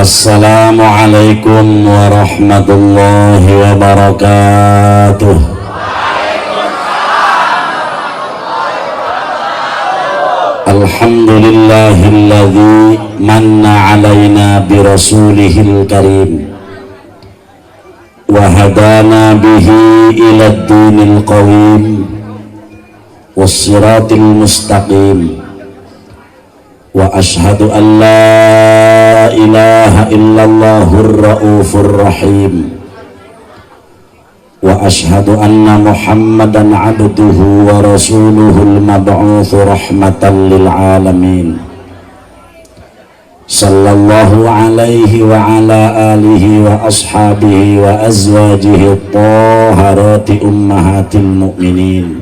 Assalamualaikum warahmatullahi wabarakatuh. Alhamdulillahilladzi manna alaina birasulihil karim wa hadana bihi ila dinil qawim wassiratil mustaqim wa ashhadu an la ilaha illallahur raufur rahim wa ashhadu anna muhammadan abduhu wa rasuluhul mab'utsu rahmatan lil alamin sallallahu alaihi wa ala alihi wa ashabihi wa azwajihi at-taharati ummahatil mu'minin.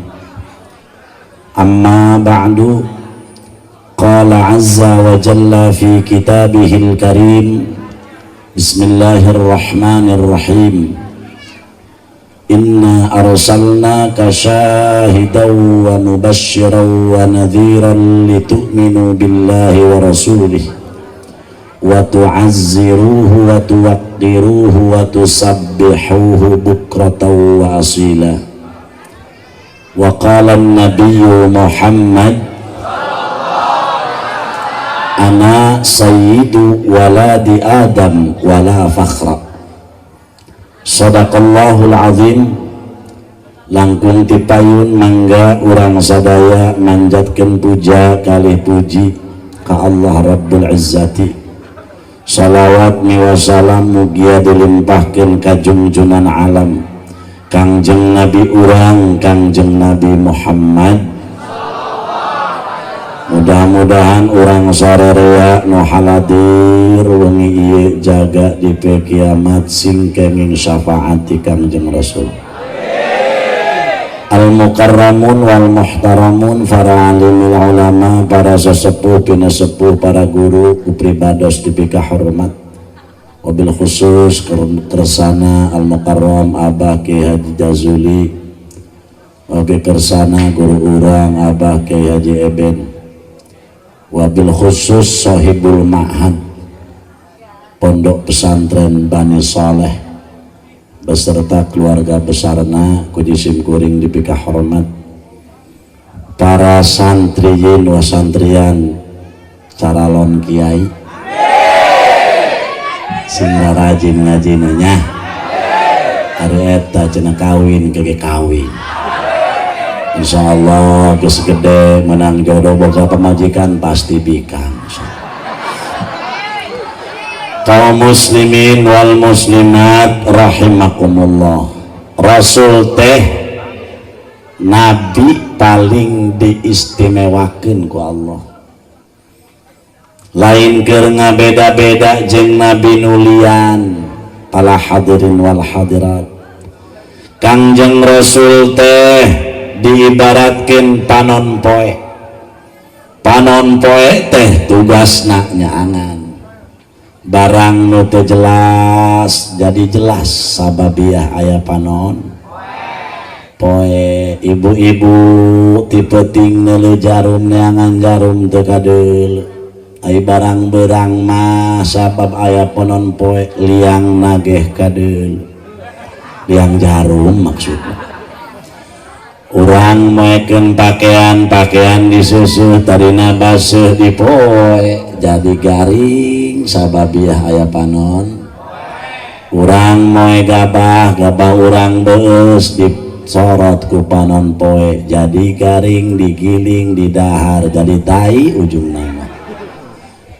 Amma ba'du. Qala azza wa jalla fi kitabihil karim. Bismillahirrahmanirrahim. Inna arsalnaka syahidan wa mubasysyiran wa nadhiran litu'minu billahi wa rasulih wa tu'azziruhu wa tuwaqqiruhu wa tusabbihuhu bukratan wa asila. Wa qala an-nabiyyu Muhammad ana sayyidu waladi Adam wala fakhra. Sadaqallahul azim. Langkung tipayun mangga urang sadaya manjatkeun puja kalih puji ka Allah Rabbul Izzati. Salawat miwa salam mugia dilimpahkeun ka jungjungan alam Kangjeng Nabi urang Kangjeng Nabi Muhammad. Mudah-mudahan urang sarerea nu haladir wengi ieu jaga di poe kiamat sing kenging syafaat ti Kangjeng Rasul. Al mukarramun wal muhtaramun, para alimul ulama, para sesepuh pinasepuh, para guru ku pribados dipika hormat. Wabil khusus kersana al mukarram Abah Ki Haji Jazuli, wabil kersana guru urang Abah Ki Haji Eben, wabil khusus sahibul ma'had Pondok Pesantren Bani Saleh beserta keluarga besarna ku jisim kuring dipika hormat, para santriyin wa santrian caralon kiai sing rajin ngajina nya ari eta cenah kawin kege kawin. Insyaallah geus gede menang jodoh boga pamajikan pasti bikang. Kaum muslimin wal muslimat rahimakumullah. Rasul teh nabi paling diistimewakeun ku Allah. Lain keur ngabeda-beda jeung nabi nulian para hadirin wal hadirat. Kangjeng Rasul teh diibaratkeun panon poe. Panon poe teh tugasna nyaangan barang nu teu jelas jadi jelas sababiah aya panon poe. Ibu-ibu ti peuting neuleuh jarum neangan jarum teu kadeuleu, ai barang beurang mah sabab aya panon poe liang nageh kadeuleu, liang jarum maksudna. Urang moekeun pakaian-pakaian disusuh tadina baseuh dipoe jadi garing sababiah aya panon. Urang moe gabah, gabah urang beus disorot ku panon poe jadi garing, digiling, didahar jadi tai ujung nama.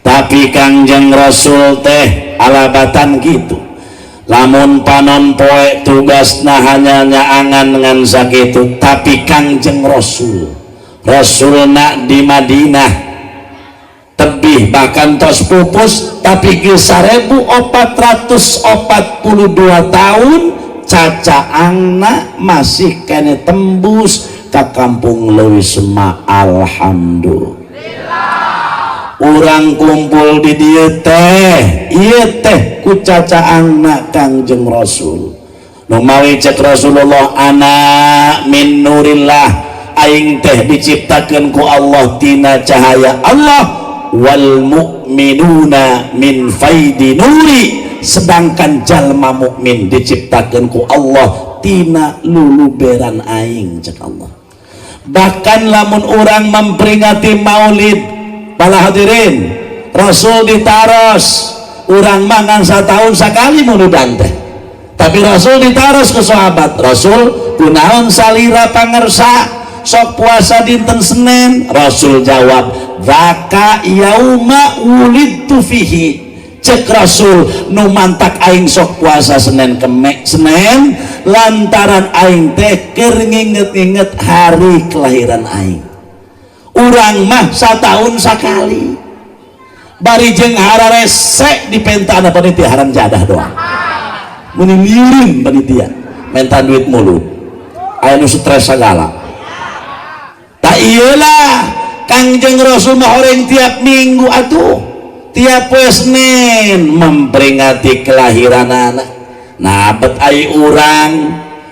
Tapi Kangjeng Rasul teh alabatan gitu. Lamun panon poe tugasna hanya nyaangan ngan sakitu, tapi Kangjeng Rasul Rasulna di Madinah tebih bahkan tos pupus, tapi ke 1442 tahun cacaangna masih kene tembus ke kampung Leuwi Sema. Alhamdulillah. Urang kumpul di dieu teh ieu teh ku cacaangna Kangjeng Rasul. Nu mawi cek Rasulullah ana min nurillah, aing teh diciptakeun ku Allah tina cahaya Allah. Wal mu'minuna min faidi nuri, sedangkan jalma mukmin diciptakeun ku Allah tina luluberan aing, cek Allah. Bahkan lamun orang memperingati maulid, para hadirin, Rasul ditaros, urang mangan setahun sekali muludan teh, tapi Rasul ditaros ke sahabat Rasul, kunaon salira pangersa sok puasa dinten Senin? Rasul jawab, zaka yauma wulidtu fihi. Cek Rasul, nu mantak aing sok puasa Senin kemek Senin lantaran aing teh keur nginget-nginget hari kelahiran aing. Urang mah setahun sekali, bari jeung hararese dipentaan panitia haram jadah doang, meni liurin panitia minta duit mulu, aya nu stres segala. Tak iyalah, Kangjeng Rasul mah horeng tiap minggu atuh, tiap poe Senin memperingati kelahiran anak. Nah, bet ai urang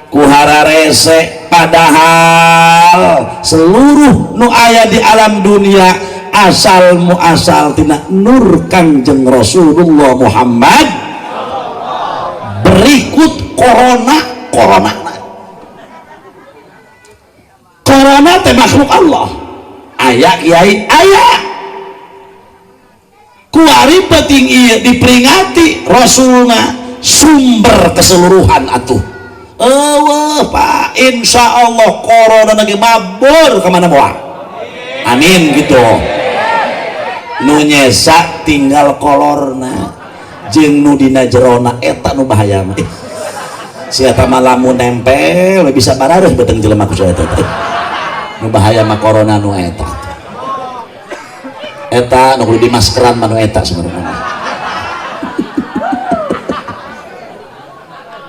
ku hararese, padahal seluruh nu aya di alam dunia asal muasal tina nur Kangjeng Rasulullah Muhammad. Berikut corona, corona, corona teh makhluk Allah. Aya kiai, aya kuari penting iya diperingati Rasulna sumber keseluruhan atuh. Eueuh Pak, insya Allah corona lagi mabur kemana moal, amin gitu. Nu nyesa tinggal kolorna jeung nu dina jerona, eta nu bahaya mah. Si eta mah lamun nempel bisa barareuh beuteung jelema ku saya teh. Nu bahaya mah corona nu eta, eta nu kudu dimaskeran mah nu eta sebenarnya.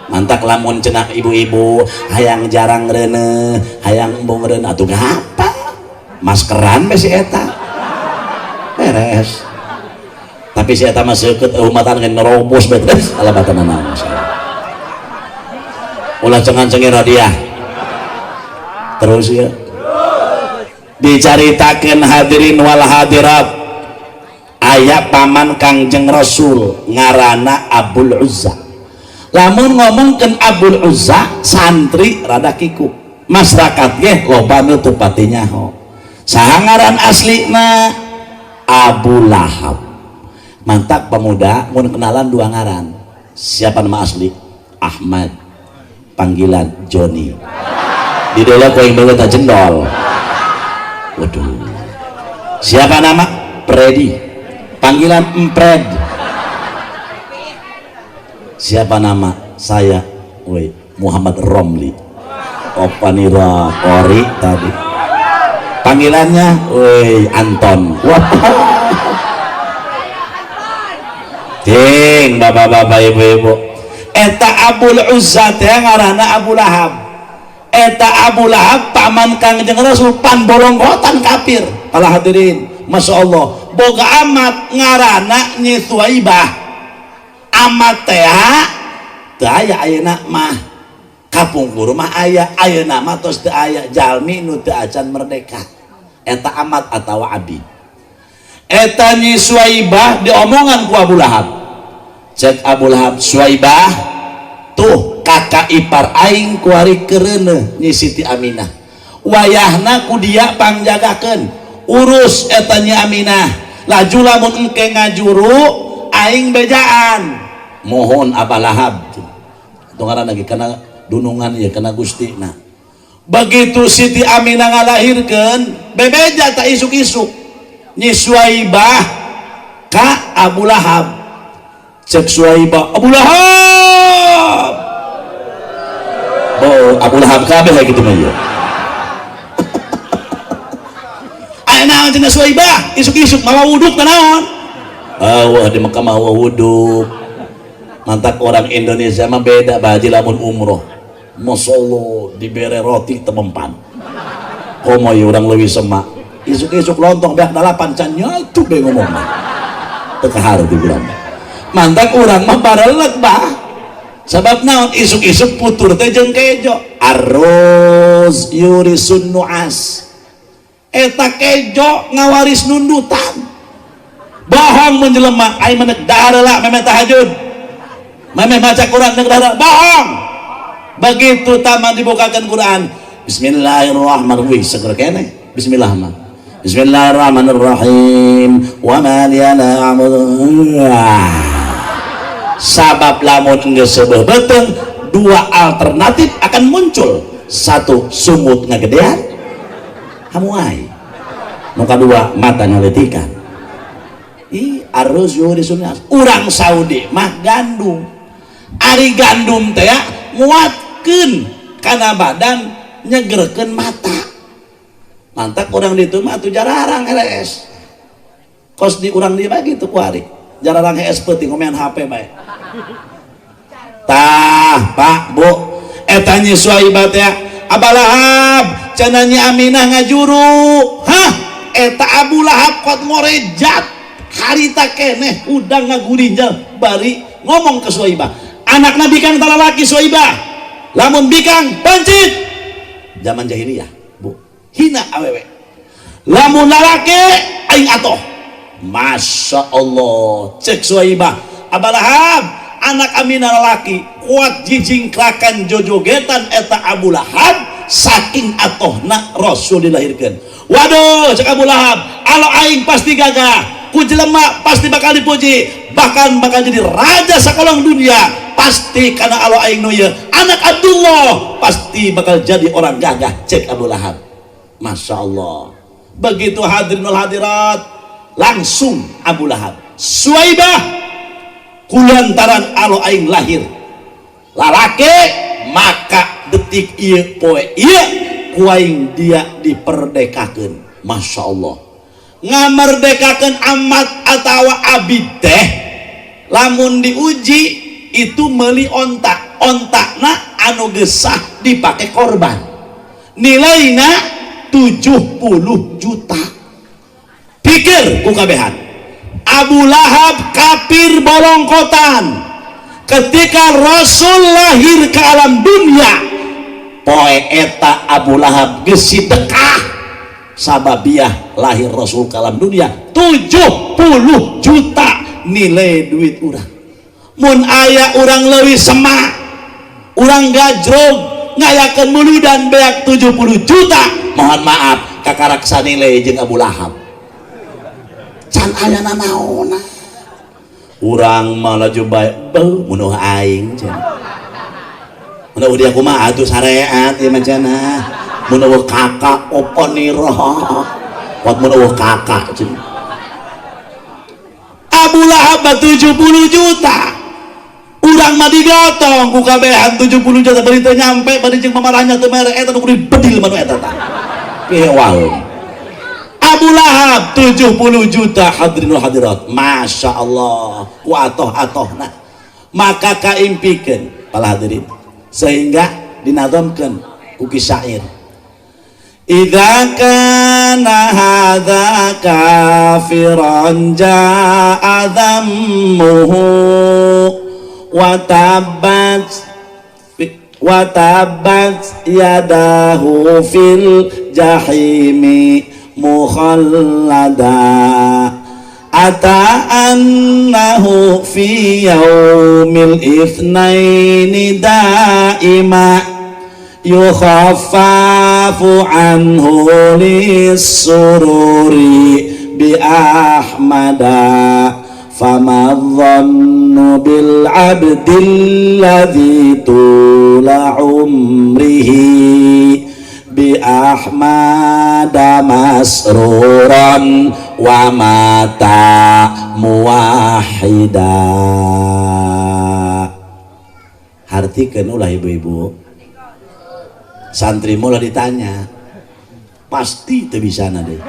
Mantak lamun cenah ibu-ibu hayang jarang reuneuh, hayang embung reuneuh, atuh gampang, maskeran be si eta beres. Tapi si eta mah seukeut umatan geus nerobos beres alabatan naon. Ulah cengan-cengir radiah terus ya. Dicaritakeun hadirin wal hadirat, aya paman Kangjeng Rasul ngaranna Abul Uzza. Lamun ngomongkeun Abul Uzza, santri rada kikuk, masyarakat ge loba nu teu pati nyaho. Saha ngaran aslina? Abu Lahab. Mantak pemuda mun kenalan dua ngaran, siapa nama asli? Ahmad, panggilan Joni, di dola ku aing beungeut jendol. Waduh, siapa nama? Predi, panggilan Empred. Siapa nama? Saya, woi, Muhammad Romli, Opanira Ori tadi panggilannya, woi, Anton. Wah, ting bapak-bapak ibu-ibu, eta Abul Uzza teh ngaranna Abu Lahab. Eta Abu Lahab paman Kangjeng Rasul, pan bolonggotan kafir. Para hadirin, Masya Allah, boga amat ngaranna Nyi Suwaibah. Amat teh teu aya ayeuna mah, kapungkur mah aya, ayeuna mah tos teu aya, jalmi nu teu acan merdeka eta amat atawa abid. Eta Nyi Suwaibah diomongan ku Abu Lahab. Cek Abu Lahab, Suwaibah, tuh kakak ipar aing kuari kereuneuh Nyi Siti Aminah, wayahna ku dia pangjagakeun, urus eta Nyi Aminah, laju lamun engke ngajuru aing bejaan. Mohon Abu Lahab itu ngaran lagi kana dunungan ya kana Gusti. Nah, begitu Siti Aminah ngalahirkeun, bebeja tak isuk-isuk Nyi Suwaibah ka Abu Lahab. Cek Suwaibah, Abu Lahab, oh Abu Lahab kabeh gitu mah ieu. Aya naon cenah Suwaibah isuk-isuk mawa wuduk teh naon? Wah, di Mekah mawa wuduk. Mantak orang Indonesia mah beda baji lamun umroh. Masyaallah dibere roti temempan. Komo ieu urang leuwih semak. Isuk-isuk lontong beak dalapan can nyatu be ngomongna. Teu kaharu di urang. Mantak urang mah bareleg bah. Sabab naon isuk-isuk putur teh jeung kejo. Arroz yurisun nuas. Eta kejo ngawaris nundutan. Bohong mun jelema aing mah dahar heula memeh tahajud, memeh maca Quran nek dahar, bohong. Begitu taman dibukakan Quran, bismillahirrahmanirrahim, seger keneh bismillah mah. Bismillahirrahmanirrahim, wa ma liya la a'budu. Sabab lamun geus seubeuh beuteung, dua alternatif akan muncul. Satu, sungut ngagedean hamuai. Nu kadua, mata ngaletikan. Ih, arus di sunnah. Urang Saudi mah gandum. Ari gandum teh nguatkeun kana badan, nyegerkeun mata. Mantak urang ditu mah atuh jararang heres. Kos di urang dieu mah kitu kuari. Jararang hees peuting ngomean HP bae. Tah, Pak, Bu, eta Nyi Suhaibah teh Abu Lahab cenah Nyi Aminah ngajuru. Hah, eta Abu Lahab kuat ngorejat harita keneh udang ngagurinjal bari ngomong ke Suhaibah, anakna bikang talalaki Suhaibah, lamun bikang pancit. Zaman jahiliyah, Bu, hina awewe. Lamun lalaki aing atoh. Masya Allah, cek Suhaibah, Abu Lahab, anak Aminah lalaki kuat jijingkrakan jojogetan eta Abu Lahab saking atohna Rasul dilahirkan. Waduh, cek Abu Lahab, alo aing pasti gagah ku jelema, pasti bakal dipuji, bahkan bakal jadi raja sakolong dunia pasti, karena alo aing nu ieu anak Abdullah pasti bakal jadi orang gagah, cek Abu Lahab. Masya Allah, begitu hadirin wal hadirat, langsung Abu Lahab, Suwaibah, kulantaran alo aing lahir lalaki, maka detik ieu poe ieu ku aing dia diperdekakeun. Masya Allah, ngamerdekakeun amat atawa abid teh lamun diuji itu meuli onta, ontakna anu gesah dipakai korban, nilainya 70 juta. Pikir ku kabehan, Abu Lahab kafir bolongkotan, ketika Rasul lahir ke alam dunia poe eta Abu Lahab geus sedekah sababiah lahir Rasul ke alam dunia 70 juta nilai duit urang. Mun aya urang leuwih semak, urang gajrog ngayakeun muludan beak 70 juta, mohon maaf, kakarak sanilai jeung Abu Lahab, can aya nanaona. Urang mah laju bae beuh munuh aing cenah. Mun dia kumaha atuh syariat ieu mah cenah. Mun eueuh kakak oponira. Wat mun eueuh kakak cenah. Abu Lahab 70 juta. Urang mah digotong ku kabehan 70 juta bari teu nyampe, bari jeung mamarahnya teu mere, eta nu kudu bedil manu eta tah. Piye wae. Abu Lahab 70 juta, hadirin wal hadirat. Masya Allah, ku atoh-atohna. Maka kaimpikeun para hadirin, sehingga dinadamkeun ku syair. Idza kana hadza kafiran jaa dhammuhu wa tabbat wa tabbat yadahu fil jahimi mukhallada ata annahu fi yaumil itsnaini daima yukhaffafu anhu lissururi bi ahmada fama dhannu bil abdilladzi tula umrihi bi ahmada masruran wa mata muwahhida. Hartikeun ulah ibu-ibu, santri mulai ditanya pasti teu bisa deh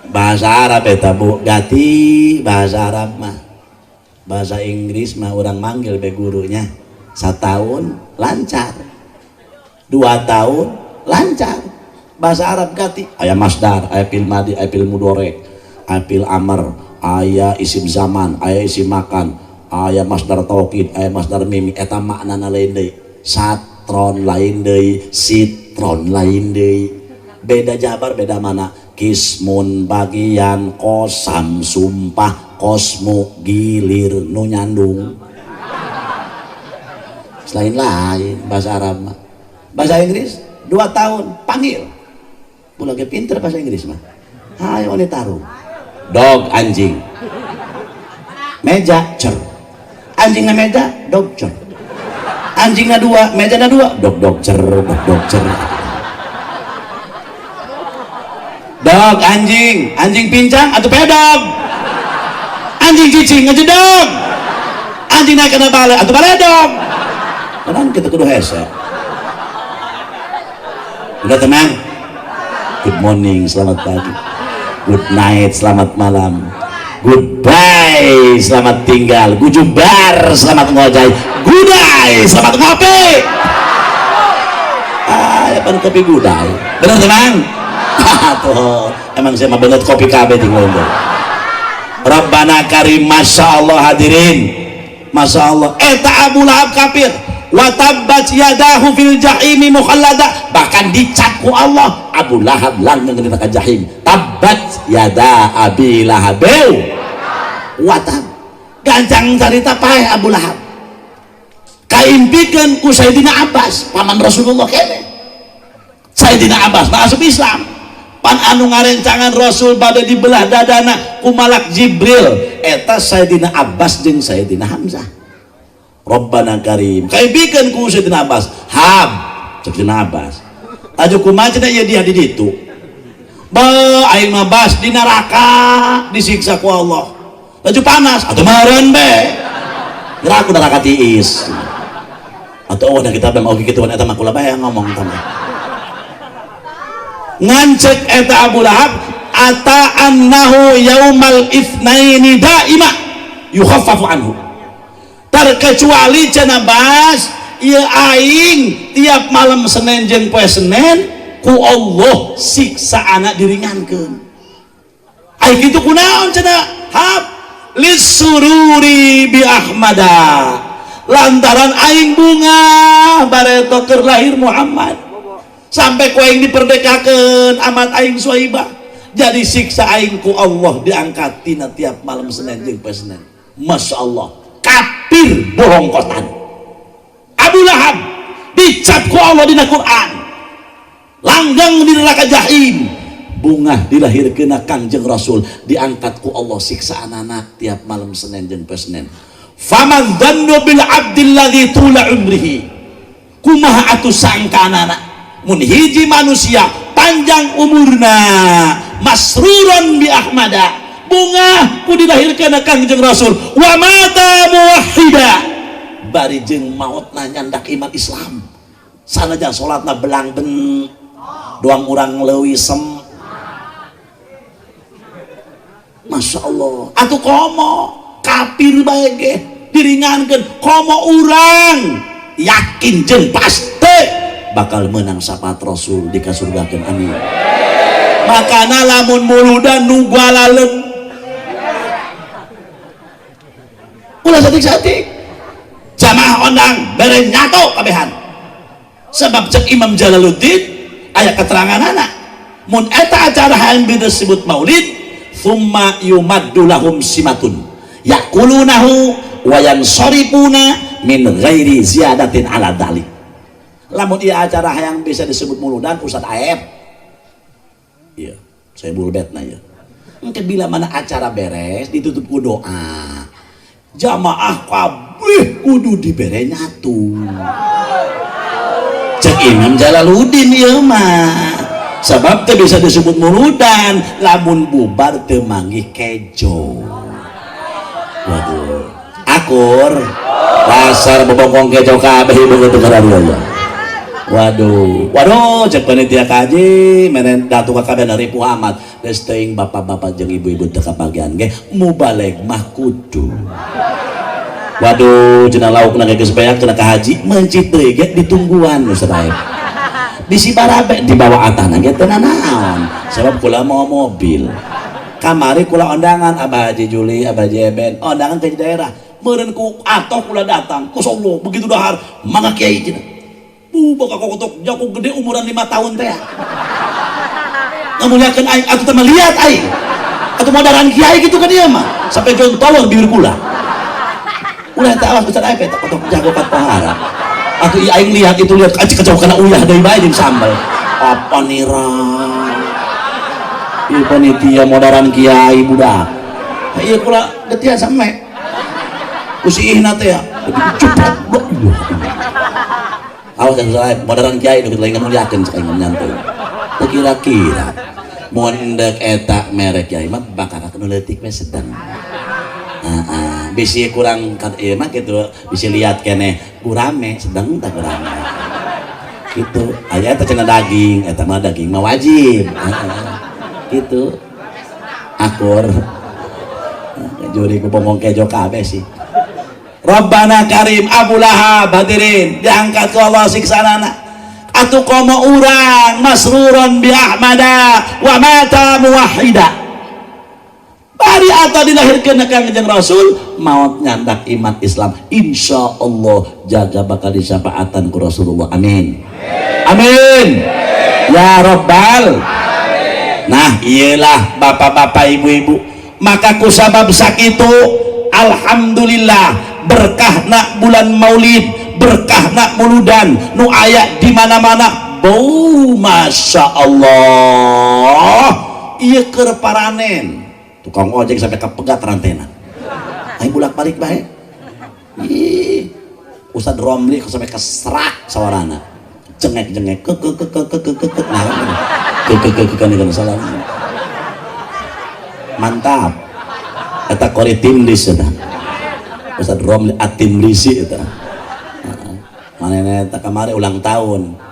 bahasa Arab eta, Bu, gati bahasa Arab mah. Bahasa Inggris mah orang manggil be gurunya, setahun lancar, 2 tahun lancar. Bahasa Arab gati, aya masdar, aya fil madi, aya fil mudore, aya fil amr, aya isim zaman, aya isim makan, aya masdar taukid, aya masdar mimi, eta maknana lain deui, satron lain deui, sitron lain deui, beda jabar, beda mana. Kismun bagian, kosam sumpah, kosmu gilir nu nyandung. Selain lain bahasa Arab mah. Bahasa Inggris 2 tahun panggil. Ulah ge pinter bahasa Inggris mah. Hayo oni taruh. Dog anjing. Meja cer. Anjingna meja, dog cer. Anjingna 2, mejana 2, dog dog cer, dog dog cer. Dog anjing, anjing pincang atau pedog. Anjing cicing ngejedog. Anjing naik kana bale atau baledog. Kan kita kudu hese. Udah tenang. Good morning, selamat pagi. Good night, selamat malam. Goodbye, selamat tinggal. Gujubar, selamat ngojay. Gudai, selamat ngopi. Ah, ya pan kopi gudai. Bener tenang? Tuh, emang saya mah bener kopi KB tinggal. Rabbana karim, masya Allah hadirin, masya Allah. Eta Abu Lahab kafir. Wa tabbat yadahu fil jahimi mukhallada. Bahkan dicap ku Allah Abu Lahab langgeng di neraka jahim. Tabbat yada Abi Lahab wa tab. Gancang carita paeh Abu Lahab. Kaimpikeun ku Sayyidina Abbas, paman Rasulullah kene. Sayyidina Abbas masuk Islam. Pan anu ngarencangan Rasul bade dibelah dadana ku Malak Jibril, eta Sayyidina Abbas jeung Sayyidina Hamzah. Rabbana karim. Kaimpikeun ku Sayyidina Abbas, hab cek Sayyidina Abbas. Aju kumaha cenah ieu dia di ditu. Ba aing mah bas di neraka disiksa ku Allah. Laju panas atuh meureun be. Geura ku neraka tiis. Atau oh, kita udah mau gitu eta mah kula bae ngomong tama. Ngancek eta Abu Lahab ata annahu yaumal itsnaini daima yukhaffafu anhu. Terkecuali cenah bas ieu aing tiap malam Senin jeung poe Senin ku Allah siksa anak diringankeun. Ai kitu kunaon cenah? Hab lisururi bi Ahmada. Lantaran aing bunga bareto keur lahir Muhammad. Sampai ku aing diperdekakeun amat aing Suhaibah. Jadi siksa aing ku Allah diangkat tina tiap malam Senin jeung poe Senin. Masya Allah, kafir bolongkotan. Abu Lahab dicap ku Allah dina Quran. Langgang di neraka jahim. Bungah dilahirkeun Kangjeng Rasul diangkat ku Allah siksa anak tiap malam Senin jeung poe Senin. Faman dhannu bil abdil ladzi tula umrihi. Kumaha atuh sangkaanana mun hiji manusia panjang umurna masruron bi Ahmada, bungah ku dilahirkeun Kangjeng Rasul wa mata muwahhida, bari jeung maotna nyandak iman Islam. Sanajan salatna belang ben doang urang leuwih sem. Masya Allah atuh komo kafir bae ge diringankeun, komo urang yakin jeung pasti bakal menang syafaat Rasul dikasurgakeun, amin. Makana lamun muludan nu gualaleun ulah satik-satik jamaah ondang bere nyato kabehan. Sebab cek Imam Jalaluddin aya keteranganana mun eta acara hayang disebut maulid thumma yumaddu lahum simatun yakulunahu wa yansarifuna min ghairi ziyadatin ala dalik. Lamun ieu acara hayang bisa disebut muludan Ustaz Aep, iya saya bulbetna ieu. Engke bila mana acara beres ditutup ku doa jamaah kabeh kudu dibere nyatu. Cek Imam Jalaluddin ieu mah sebab teu bisa disebut muludan lamun bubar teu manggih kejo. Waduh, akur dasar bobongkong kejo kabeh ibu teu kararieu. Waduh, waduh cek panitia kaji meren datu ka kabeh ripuh amat geus teuing bapak-bapak jeung ibu-ibu teu kabagian ge mubaleg mah kudu. Waduh, cenah laukna ge geus beak cenah ka haji meuncit deui ge ditungguan Ustaz Aep. Bisi barabe dibawa atahna ge teu nanaon sebab kula mau mobil. Kamari kula undangan Abah Haji Juli, Abah Haji Eben, undangan ke daerah. Meureun ku atoh kula datang. Masyaallah, begitu dahar mangga kiai cenah. Bakal kotok jago gede umuran 5 tahun teh. Ngamuliakeun aing atuh teh mah liat aing. Atuh modaran kiai gitu kan ieu mah. Sampai jontolong bibir kula. Ulah teh awas Ustaz Aep eta kotok jago pat pohara. Atuh ieu aing lihat itu lihat anjing kejauh kana uyah deui bae jeung sambal. Apa nira? Ieu panitia modaran kiai budak. Ieu kula getihan sampe. Ku si ihna teh ya. Cepat. Awas yang salah modaran kiai nu lain ngamuliakeun cek aing nyantuy. Teu kira-kira mun deuk eta merek kiai mah bakal nu leutik we sedang. Heeh, bisi kurang ieu mah kitu, bisi liat keneh gurame sedang tah gurame. Gitu, aya eta cenah daging, eta mah daging mah wajib. Heeh. Gitu. Akur. Juri ku pomong kejo kabeh sih. Rabbana Karim Abu Lahab hadirin diangkat ku Allah siksanana. Atuh komo urang masruron bi Ahmada wa mata muwahhida. Bari atau dilahirkeun Kangjeng Rasul maut nyandak iman Islam, insya Allah jaga bakal disyafaatan ku Rasulullah. Amin. Amin. Ya Rabbal. Nah, iyalah bapak-bapak ibu-ibu, maka kusabab sakitu alhamdulillah berkah nak bulan Maulid, berkah nak muludan nu aya di mana-mana. Bau masya Allah ieu keur paranen tukang ojek sampai kepegat rantena aing bolak-balik bae. Ih, Ustad Romli sampai keserak sawarana jengek-jengek ke ke ke ke ke ke ke ke nah ke ke ke ke kan salah mantap eta kori timlis eta Ustad Romli atimlisi eta manehna eta kamari ulang tahun.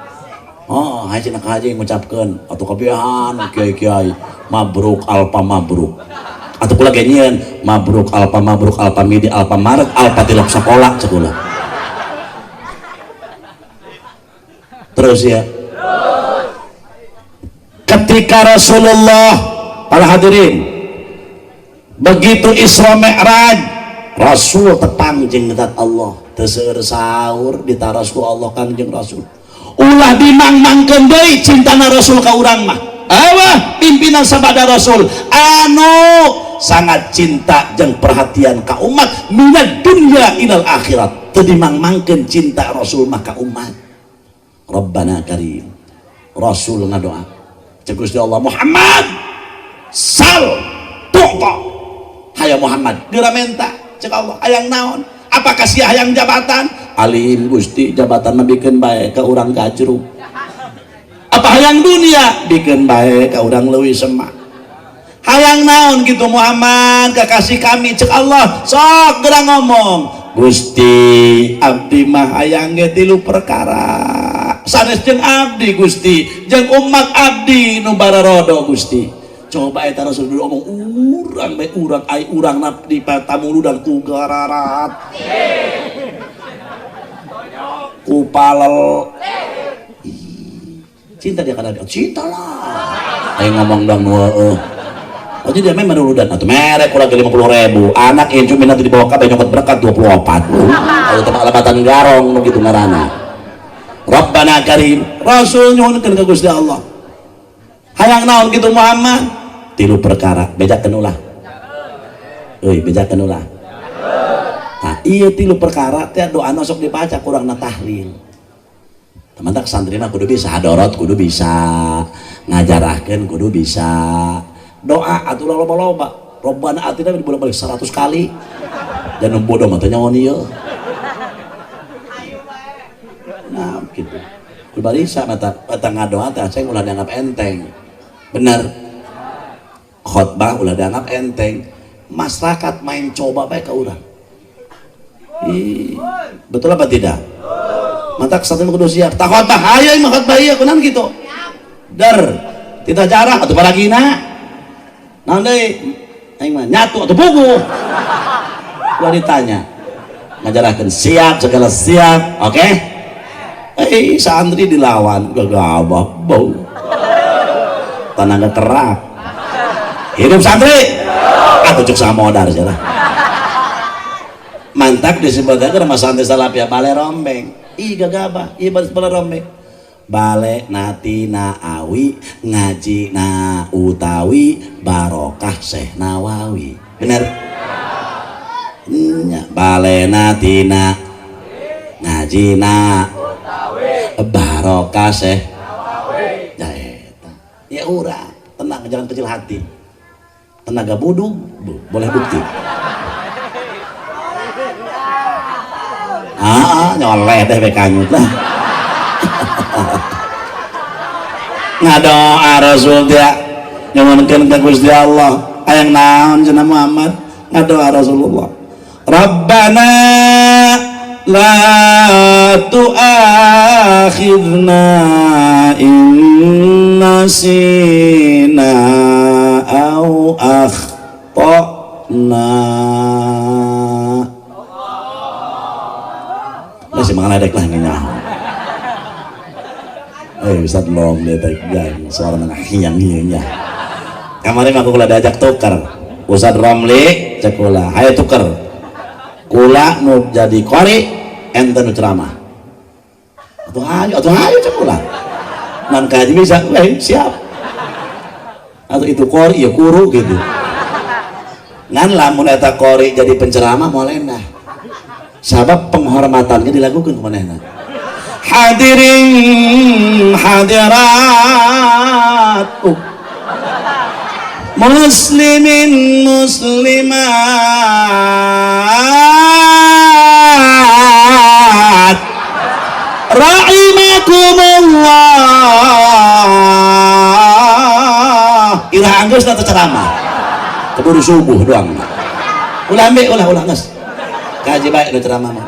Oh, haji nak haji ngucapkeun atuh kabehan kiai-kiai mabruk alpa mabruk. Atuh kula ge nyieun mabruk alpa mabruk alpa midi alpa maret alpa tilok sakola cek kula. Terus ya. Ketika Rasulullah para hadirin begitu Isra Mi'raj Rasul tepang jeung zat Allah teu seueur saur ditaros ku Allah Kangjeng Rasul. Ulah dimang-mangkeun deui cintana Rasul ka urang mah. Awah pimpinan sabada Rasul anu sangat cinta jeung perhatian ka umat minad dunya ilal akhirat. Teu dimang-mangkeun cinta Rasul mah ka umat. Rabbana Karim. Rasul ngadoa. Cek Gusti Allah Muhammad sal tu'ta. Hayang Muhammad geura menta cek Allah hayang naon? Apakah sia hayang jabatan? Alim Gusti jabatan mah bikeun bae ka urang gajrug. Apa hayang dunia? Bikeun bae ka urang leuwih semak. Hayang naon gitu Muhammad kekasih kami cek Allah sok geura ngomong. Gusti abdi mah hayang ge tilu perkara. Sanes jeung abdi Gusti, jeung umat abdi nu bararodo Gusti. Coba eta Rasul dulu omong urang bae urang ai urang nap di patamuludan ku gararat. Ku palel. Cinta dia kana dia, cinta lah. Aing ngomong dong heueuh. Oh jadi dia memang muludan atuh merek kurang 50.000. Anak incu minat dibawa kabeh nyokot berkat 24. Atuh teh alabatan garong nu kitu ngaranna. Rabbana Karim Rasul nyuhunkeun ka Gusti Allah. Hayang naon kitu Muhammad? Tilu perkara, bejakeun ulah. Euy, bejakeun ulah. Tah ieu tilu perkara teh doana sok dibaca kurangna tahlil. Teman-teman santri mah kudu bisa hadorot, kudu bisa ngajarahkeun, kudu bisa doa atuh loba-loba. Robbana atina dibolak-balik 100 kali. Dan nu bodoh mah teh nyaho ieu. Nah, gitu. Kudu barisa mata mata ngadoa teh aceng ulah dianggap enteng. Bener. Khotbah ulah dianggap enteng. Masyarakat main coba bae ka urang. Ih, betul apa tidak? Mantak santri kudu siap. Tak khotbah hayo mah khotbah ieu kunaon kitu? Der. Tidak jarah atuh paragina. Naon deui? Aing mah nyatu atuh puguh. Ulah ditanya. Ngajarahkeun siap segala siap, oke? Okay? Santri dilawan gagabah bau. Tenaga kerak. Hidup santri. Atuh cuk samodar cenah. Mantap disebutkan sama santri salafiyah bale rombeng. Ih gagabah, ih bale rombeng. Bale natina awi ngaji na utawi barokah Syekh Nawawi. Bener? Nya bale natina ngaji na utawi barokah Syekh Nawawi. Ya eta. Ya urang, tenang jangan kecil hati. Tenaga budug boleh bukti. Ah, nyoleh deh bekanyut lah. Ngadoa Rasul dia nyuwunkeun ka Gusti Allah hayang naon cenah Muhammad ngadoa Rasulullah Rabbana la tu'akhidna in nasina au akhtana. Masih mengaledek lah nyaho. Ustaz long dia tegang suara nang hiang hiangnya. Kemarin aku kula diajak tuker. Ustaz Romli cek kula, hayo tuker. Kula nu jadi qori ente nu ceramah. Atuh hayo cek kula. Nan kaji bisa, siap. Atau itu qori ya kuru gitu. Ngan lamun eta qori jadi penceramah moal endah. Sabab penghormatannya dilakukan kemanehna. Hadirin hadirat muslimin muslimat rahimakumullah. Irah anggeus na ceramah keburu subuh doang. Ulah ambek ulah geus kaji baik nu ceramah mah.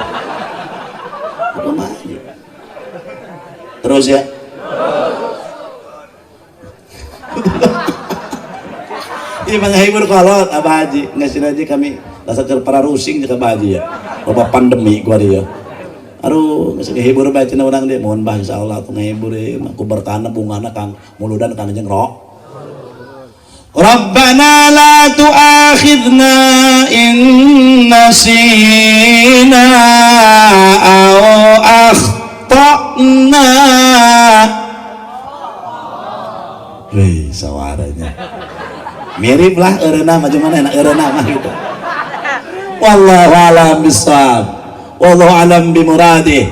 Terus ya. Iya menghibur kolot Abah Haji. Ngasih aja kami dasar para rusing juga Abah Haji ya. Loba pandemi gua dia. Aduh, ngasih ngehibur bae cenah urang dia. Mohon bah insyaallah aku ngehibur aku berkana bungana Kang muludan Kang jeung rok. Rabbana la tu'akhidna in nasina aw akhtana. Wih, suaranya mirip lah eureunna mah cuman enak eureunna mah gitu. Wallahu a'lam bissawab. Wallahu a'lam bimuradih.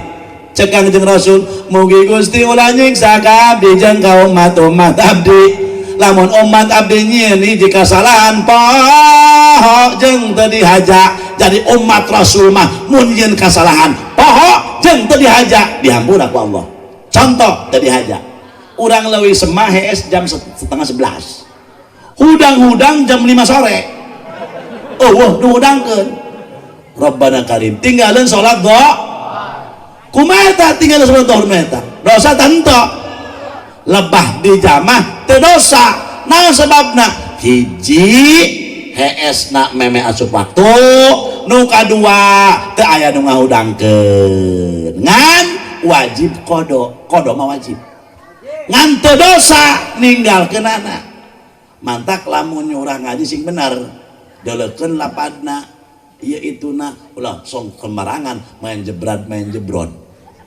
Cek Kangjeng Rasul, mugi Gusti ulah nyiksa ka abdi jeung ka umat-umat abdi. Lamun umat abdi nyieun hiji kasalahan poho jeung teu dihaja. Jadi umat Rasul mah mun nyieun kasalahan poho jeung teu dihaja dihampura ku Allah. Contoh teu dihaja. Urang leuwih semah hees jam 10:30. Hudang-hudang jam 5 sore. Oh, wah, hudangkeun. Rabbana karim. Tinggalin salat doa. Kumaha eta tinggalin salat dhuhur eta? Dosa tento. Lebah di jamah teu dosa. Naon sebabna? Hiji heesna meme asup waktu, nu kadua teu aya nu ngahudangkeun. Ngan wajib qada, qada mah wajib. Ngan teu dosa ninggalkeunana. Mantak lamun nyurah ngaji sing bener, deulekeun lapadna, ieu ituna ulah song kemarangan main jebrat main jebron.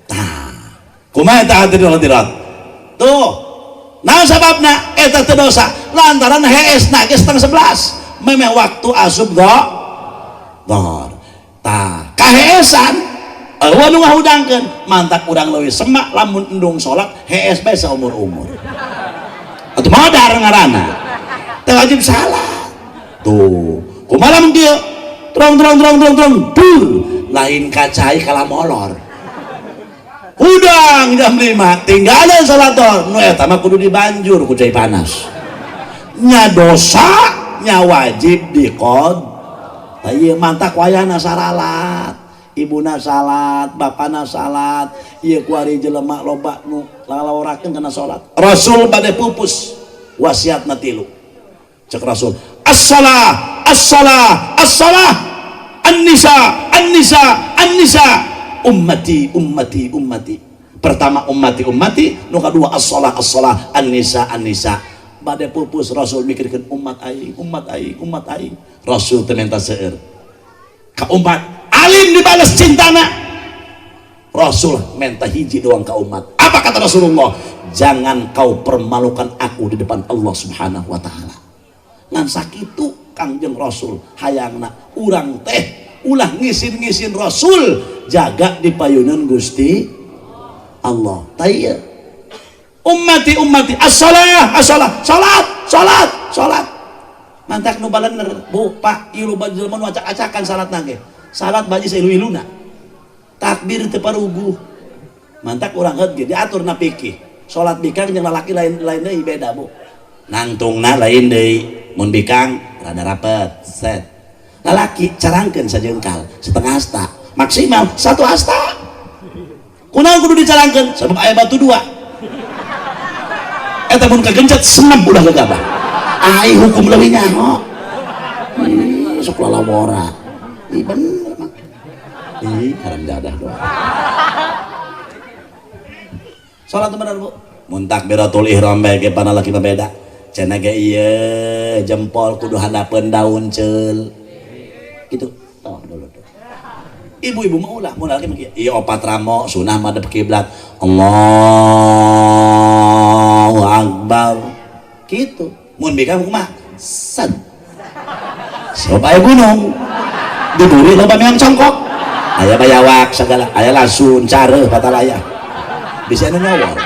Tah, kumaha eta hadirin hadirat? Tuh, naon sababna eta teu dosa? Lantaran heesna ge 10:30, memeh waktu asup dhuhur. Tah, kaheesan eueuh nu ngahudangkeun, mantak urang leuwih semak lamun endung salat hees bae saumur-umur. Atuh modar ngaranna. Teu wajib salat. Tuh, kumaha lamun kieu? Trong trong trong trong trong, dur, lain kacai kalamolor. Hudang jam 5, tinggalin salat dhuhur. Nu eta mah kudu dibanjur ku cai panas. Nya dosa, nya wajib diqad. Tah ieu mantak wayahna saralat. Ibuna salat, bapana salat, ieu kuari jelema loba nu lalaworakeun kana salat. Rasul bade pupus wasiatna tilu. Cek Rasul, as-salah, as-salah, as-salah, an-nisa, an-nisa, an-nisa, ummati, ummati, ummati. Pertama ummati, ummati, nu kadua as-salah, as-salah, an-nisa, an-nisa. Bade pupus Rasul mikirkeun umat aing, umat aing, umat aing. Rasul teu menta seueur. Ka umat alim dibales cintana. Rasul menta hiji doang ka umat. Apa kata Rasulullah? Jangan kau permalukan aku di depan Allah Subhanahu wa taala. Ngan sakitu Kangjeng Rasul hayangna urang teh ulah ngisin-ngisin Rasul, jaga di payunan Gusti Allah. Taya ummati ummati as-salah as-salah, salat salat salat. Mantak nu balener bu pak ieu loba jelema nu acak-acakan salat nage. Salat baji sailu-iluna. Takbir teu paruguh. Mantak urang heut ge diatur na fikih. Salat bikang jeung lalaki lain lain deui beda bu. Nangtungna lain deui. Mun bikang rada rapet set. Lalaki carangkeun sajengkal setengah hasta, maksimal satu hasta. Kunaon kudu dicarangkeun? Sebab aya batu dua. Eta mun kagencet senep ulah gegabah. Ai hukum leuwih nyaho. Ih, sok lalawora. Ih bener mah. Ih, haram jadah doang. Salat bener bu. Mun takbiratul ihram bae ge panalaki mah beda. Cenah ge ieu jempol kudu handapeun daun ceul. Gitu. Toh dulu tuh. Ibu-ibu mah ulah, mun lalaki mah kieu. Ieu opat ramo sunah madep kiblat. Allahu akbar. Gitu. Mun bikang kumaha? Set. Sebab aya gunung. Diburi loba meang congkok. Aya bayawak segala, aya lasun, careuh patalaya. Bisa anu nyawor.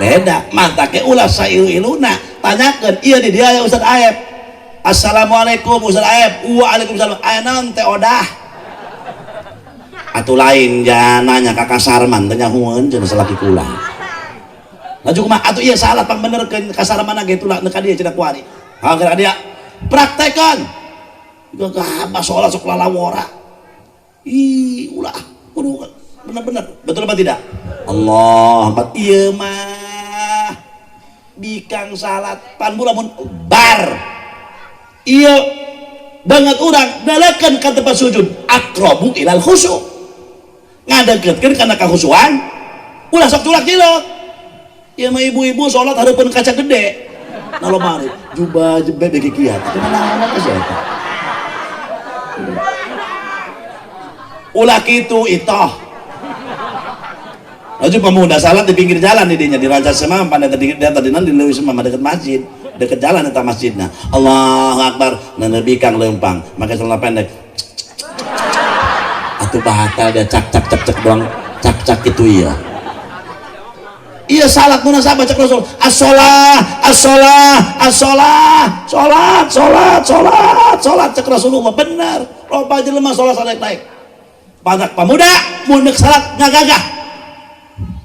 Beda, mantake ulah sailu-iluna. Tanyakeun, ieu di dia aya Ustaz Aep. Assalamualaikum Ustaz Aep. Waalaikumsalam. Aya naon teh odah? Atuh lain jangan nanya ka Kasarman teh nyahueun cenah salaki kula. Laju kumaha? Atuh ieu salah pangbenerkeun Kasarman ge tulah ka dieu cenah kuari. Ha geura dia praktekan. Gagah salat sok lalawora. Ih, ulah kudu bener-bener. Betul apa tidak? Allah, empat ieu mah bikang salat pan lamun bar. Ieu banget urang dalakan ka tempat sujud aqrabu ilal khusyu. Ngadeukeutkeun kana kakhusyuan ulah sok culak cilok. Ieu mah ibu-ibu salat hareupeun kaca gede. Nah lomari jubah jebe bege kiat. Itu naon teh eta? Ulah kitu itoh. Laju pemuda salat di pinggir jalan di dinya di Ranca Semam pada tadi dia tadi di Leuwi Semam dekat masjid, dekat jalan eta masjidna. Allahu akbar, nenebi kang leumpang, make celana pendek. Atuh batal dia cak cak cak cak doang, cak cak itu iya. Iya salat munasabah cek Rasul. As-shalah, as-shalah, as-shalah, salat, salat, salat, salat cek Rasulullah bener. Loba jelema salat salat naik. Banyak pemuda mun deuk salat ngagagah.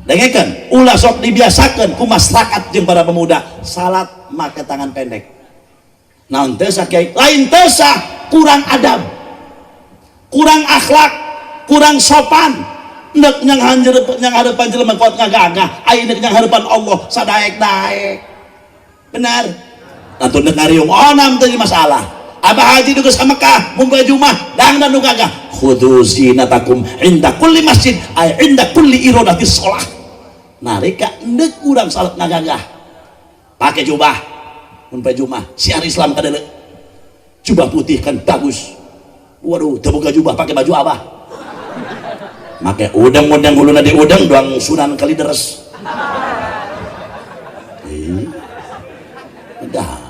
Dengekeun, ulah sok dibiasakeun ku masyarakat jeung para pemuda salat make tangan pendek. Naon teu sah kiai? Lain teu sah, kurang adab. Kurang akhlak, kurang sopan. Nek nyang harapan jelema kuat ngagagah, aya nek nyang harapan Allah sadaek-daek. Benar. Atuh nek ngariung onam teu masalah. Abah haji geus ka Mekah, mun bae Jumat, dangdan nu gagah. Khudhu zinatakum inda kulli masjid ay inda kulli iradati shalah. Nalika endek urang salat ngagagah. Pake jubah. Mun bae Jumat, siar Islam kadeuleu. Jubah putih kan bagus. Waduh, teu boga jubah pake baju abah. Make udang-udang huluna di udang doang Sunan Kalideres. Ih. Dah.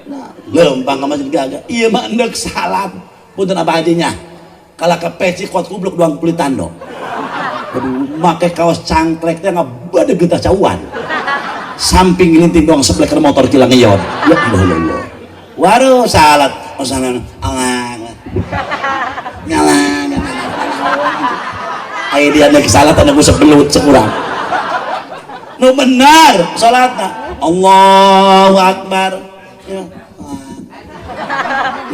Nah, lempang ka masjid gagah. Ieu mah endek salat. Punten abah hajinya. Kalah ke peci kuat kubluk doang kulit tando. Aduh, make kaos cangklek teh ngabade getah cauan. Samping ngelinting doang seblek motor kilang ngeyon. Ya Allah ya Allah. Waduh salat. Oh salat. Allah. Nyala. Ayo dia nek salat anu ngusep belut sekurang. Nu benar salatna. Allahu akbar. Ya.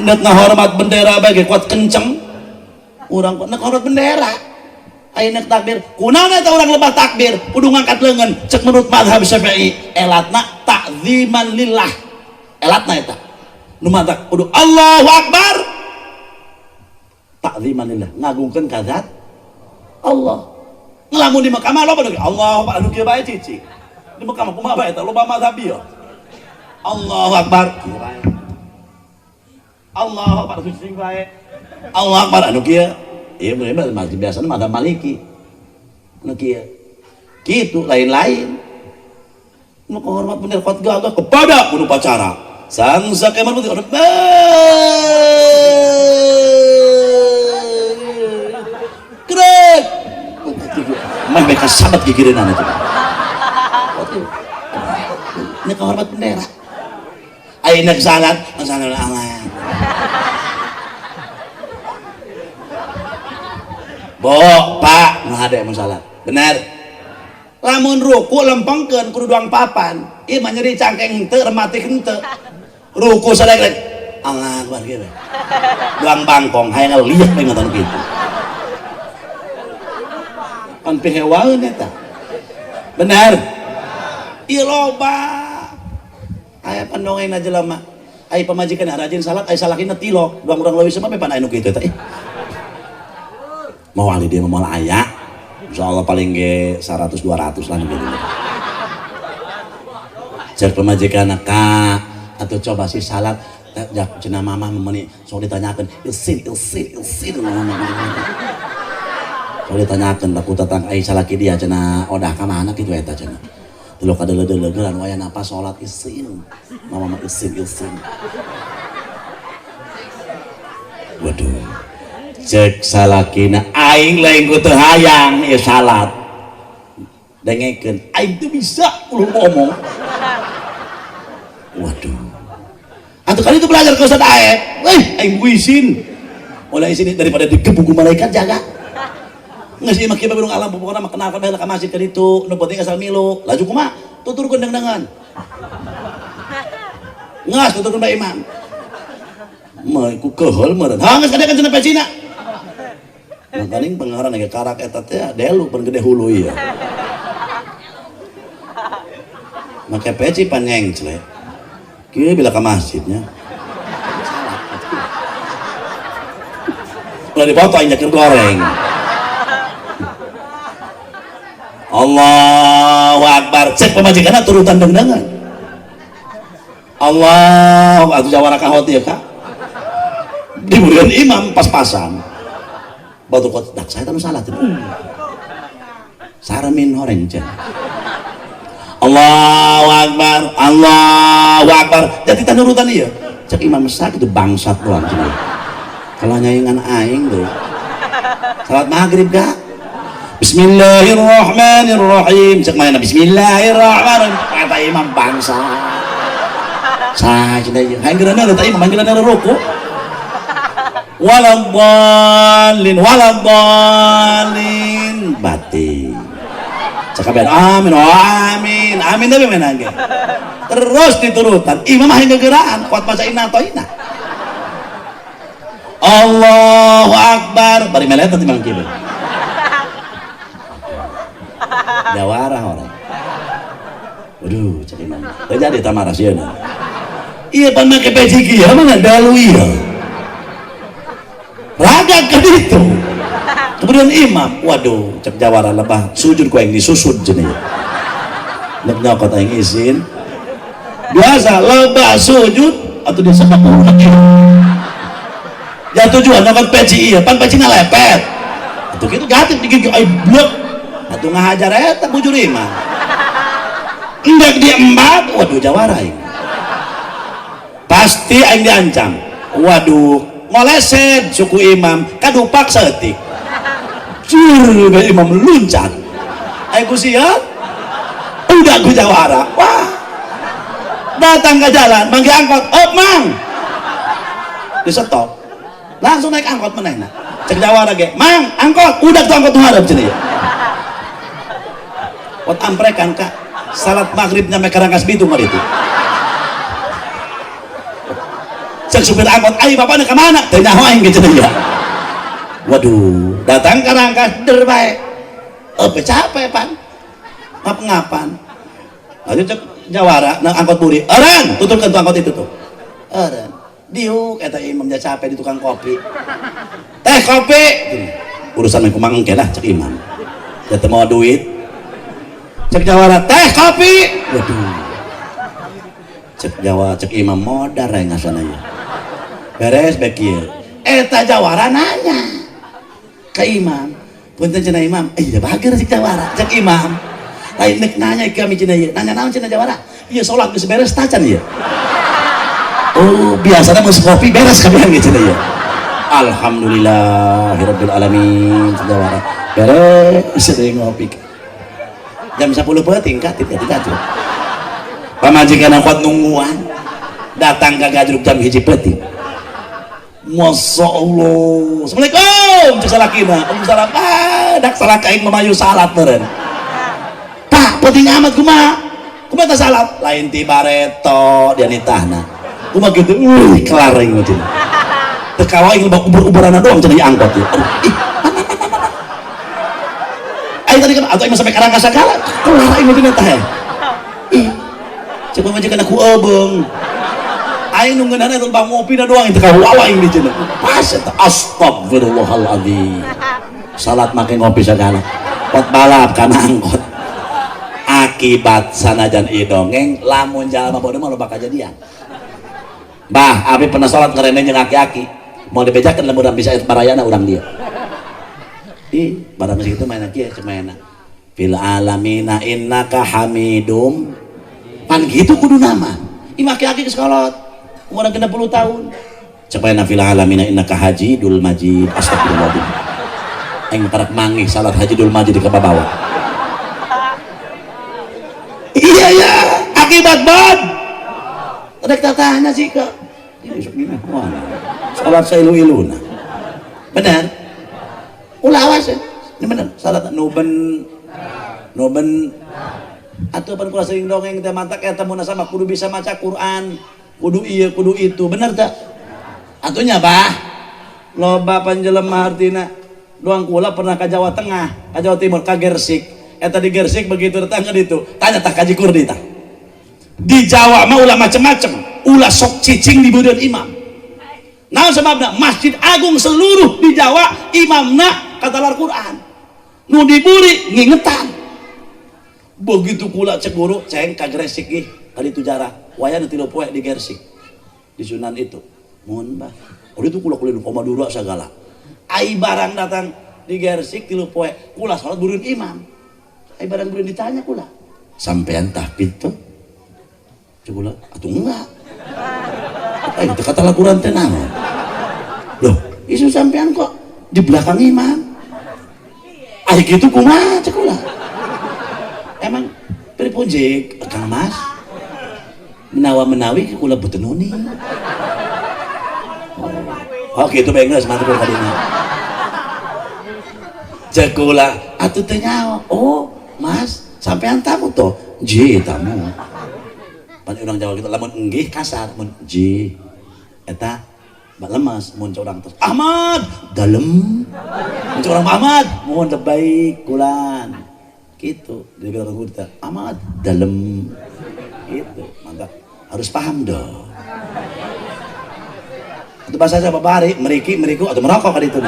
Nek ngahormat bendera bae kuat kenceng. Urang nek hormat bendera. Aya nek takbir, kunaon eta urang lebah takbir, kudu ngangkat leungeun cek menurut mazhab Syafi'i, elatna ta'ziman lillah. Elatna eta. Nu mantak kudu Allahu akbar. Ta'ziman lillah, ngagungkeun ka zat Allah. Ngelamun di Mekah mah loba deui Allahu akbar anu kieu bae cicing. Di Mekah mah kumaha bae eta loba mazhab ieu. Allahu akbar kieu bae. Allahu akbar cicing bae. Allahu akbar anu kieu. Ieu mah masih biasana mazhab Maliki. Anu kieu. Gitu lain-lain. Nu hormat bener kuat gagah kepada kudu pacara. Sang sakeman putih krek. Mah mereka sabat gigireunana itu. Ini kehormat bendera. Ayeuna salat, salat Allah. Bo, Pak, nu hade mun salat. Bener. Lamun ruku lempengkeun kudu duang papan. Ieu mah nyeri cangkeng henteu, rematik henteu. Ruku sadaya Allah akbar kieu. Duang bangkong hayang lieur we nonton kitu. Pan pihewaeun eta. Bener. Ieu loba. Aya pandongengna jelema. Aya pamajikan rajin salat, aya salakina tilok. Duang urang leuwih sebab pan aya nu kitu eta. Mau ali dia mau aya. Insyaallah paling ge 100 200 lah gitu. Cek pamajikan ka atau coba sih salat jak cenah mamah meuni sok ditanyakeun ilsin ilsin ilsin sok ditanyakeun ku tatang ai salaki dia cenah odah ka mana kitu eta cenah. Teu kadeuleu-deuleu anu aya napa salat isin. Mama mah isin isin. Waduh. Cek salakina aing lain ku teu hayang ieu salat. Dengekeun aing teu bisa ulah ngomong. Waduh. Atuh kali itu belajar ke Ustaz Aep. Weh, aing ku isin. Oleh isin daripada digebuk ku malaikat jaga. Geus ieu mah kieu burung alam pokona mah kenalkan bae ka masjid ka ditu, nu penting asal milu. Laju kumaha? Tuturkeun dengdengan. Ngas tuturkeun bae imam. Mah ku keheul meureun. Ha geus kadekan cenah pecina. Makaning pengaran ge karak eta teh delu pan gede hulu ieu. Make peci pan nyengcle. Kieu bila ka masjidnya. Ulah dipoto aing nyeker goreng. Allahu Akbar. Cek pamajikanna turutan dengdengan. Allah atuh jawara kahot ieu ka. Diburian imam pas-pasan. Batu kot dak saya tanu salah teh. Saramin horeng cenah. Allahu Akbar, Allahu Akbar. Jadi tanurutan ieu. Cek imam besar itu bangsat doang cenah. Kalau nyaingan aing tuh. Salat maghrib kak. Bismillahirrahmanirrahim. Cek mana bismillahirrahmanirrahim. Kata imam bangsa. Sah cenah ieu. Hayang geurana teh imam hayang geurana ruku. Waladhdallin waladhdallin batin. Cakabean amin oh, amin amin tapi menang ge. Terus diturutan imam hayang gegeraan kuat maca inna toina. Allahu Akbar bari melet teh imam kieu. Jawara orang. Waduh cek imam. Teu jadi tamara sieun. Ieu pan make peci kieu mah dalu ieu. Raga ke ditu. Kemudian imam, waduh cek jawara lebah sujud ku aing disusud cenah. Nek nyokot aing izin. Biasa lebah sujud atau disebab ulah. Ya tujuan nyokot peci ieu, pan pecina lepet. Atuh kitu gatik digigit aing blek. Atuh ngahajar eta bujur imam. Endek diembat, waduh jawara aing. Pasti aing diancam. Waduh, ngoleset suku imam kadupak saeutik. Jur imam luncat. Aing ku sieun. Udah ku jawara. Wah. Datang ke jalan, manggil angkot, "Op, Mang." Di stop. Langsung naik angkot manehna. Cek jawara ge, "Mang, angkot." Udah tuh angkot nu hareup cenah ieu. Pot amprekan kak. Salat maghrib nyampe Karangkas Bitung hari itu. Cek supir angkot, "Ai bapakna ka mana?" Teu nyaho aing ge cenah ieu. Waduh, datang ka Rangkas der bae. Eueuh capek pan. Ngap-ngapan. Ayo cek jawara nang angkot buri. "Eureun, tuturkeun tuh angkot itu tuh." Eureun. Diuk eta imamnya capek di tukang kopi. "Teh kopi." Urusan mah kumaha engke lah cek imam. Da teu mawa duit. Cek jawara, "Teh kopi." Waduh. Cek Jawa, cek imam modar aing ngasana ieu. Beres bae kieu. Eta jawara nanya ke imam. Punten cenah imam, eh bager cek jawara, cek imam. Lain nek nanya kami cenah ieu. Nanya naon cenah jawara? Ieu salat geus beres tacan ieu. Oh, biasanya geus ngopi beres kabehan ge cenah ieu. Alhamdulillahirabbil alamin jawara. Beres deui ngopi. Jam 10 peuting ka tiga tuh. Pamajikan kuat nungguan. Datang ke gajruk jam 1 peuting. Masya Allah. Assalamualaikum. Cek salakina. Waalaikumsalam. Ah, dak salah kaing memayu salat meureun. Pak, penting amat kumaha? Kumaha teh salat? Lain ti bareto dia nitahna. Kumaha gitu? Wih, kelar aing mah cenah. Teu kawa aing lebak ubur-uburanna doang cenah angkot ieu. Aduh, ih, mana mana mana. Aing tadi kan atau aing sampai karang kasakala, kelar aing mah cenah tah. Ih. Cek pamajikan aku ebeung. Aing nu ngeunahna eta bang ngopi doang itu kawa aing di cenah. Pas eta astagfirullahaladzim. Salat make ngopi segala. Pot balap kana angkot. Akibat sanajan ieu dongeng lamun jalma bodoh mah loba kajadian. Bah, abi pernah salat ngarene jeung aki-aki. Mau dibejakeun lamun urang bisa barayana urang dia. Ih, barang segitu main kieu cemaena. Fil alamina innaka hamidum. Pan gitu kudu nama. Ih aki-aki geus kolot. Umur 60 tahun. Cepena fil alamina innaka hajidul majid. Astagfirullahaladzim. Aing karak mangih salat hajidul majid di kababawa. Iya ya, akibat bad. Rek tanya sih ke. Salat sailu-iluna. Benar. Ulah awas ya. Ini benar. Salat nuben nuben atau pan kula sering dongeng teh mantak eta munasabah kudu bisa maca Quran, kudu iya kudu itu. Bener tak? Atunya bah. Loba panjelema hartina doang kula pernah ke Jawa Tengah, ke Jawa Timur, ke Gersik. Eta di Gersik begitu datang ke ditu. Tanya tah Kaji Kurdi tah. Di Jawa mah ulah macem-macem, ulah sok cicing di beureun imam. Nah sebabna Masjid Agung seluruh di Jawa imamna katalar Quran. Nu diburi ngingetan. Begitu kula cek guru ceng ka Gresik ih kali itu jarah. Waya nu 3 poe di Gersik. Di Sunan itu. Mun bah. Oh itu kula kuliah ka Madura sagala. Ai barang datang di Gersik 3 poe, kula salat beureun imam. Ai barang beureun ditanya kula. Sampean tahfidz tuh? Cek kula, atuh enggak. Aing teu kata Quran teh naon? Loh, isu sampean kok di belakang imam? Ai kitu kumaha cek kula? Emang pripun jek Kang Mas? Menawa-menawi kula boten nuni. Oh gitu bae geus mantep kadinya. Cek kula atuh teu nyaho. Oh, Mas, sampean tamu toh? Nggih, tamu. Pan urang Jawa gitu lamun enggih kasar mun ji eta bak lemas mun urang terus Ahmad dalem mun urang Ahmad mun baik kulan gitu dia bilang ke Ahmad dalem gitu mantap harus paham dong itu bahasa siapa bari meriki meriku atau merokok kali itu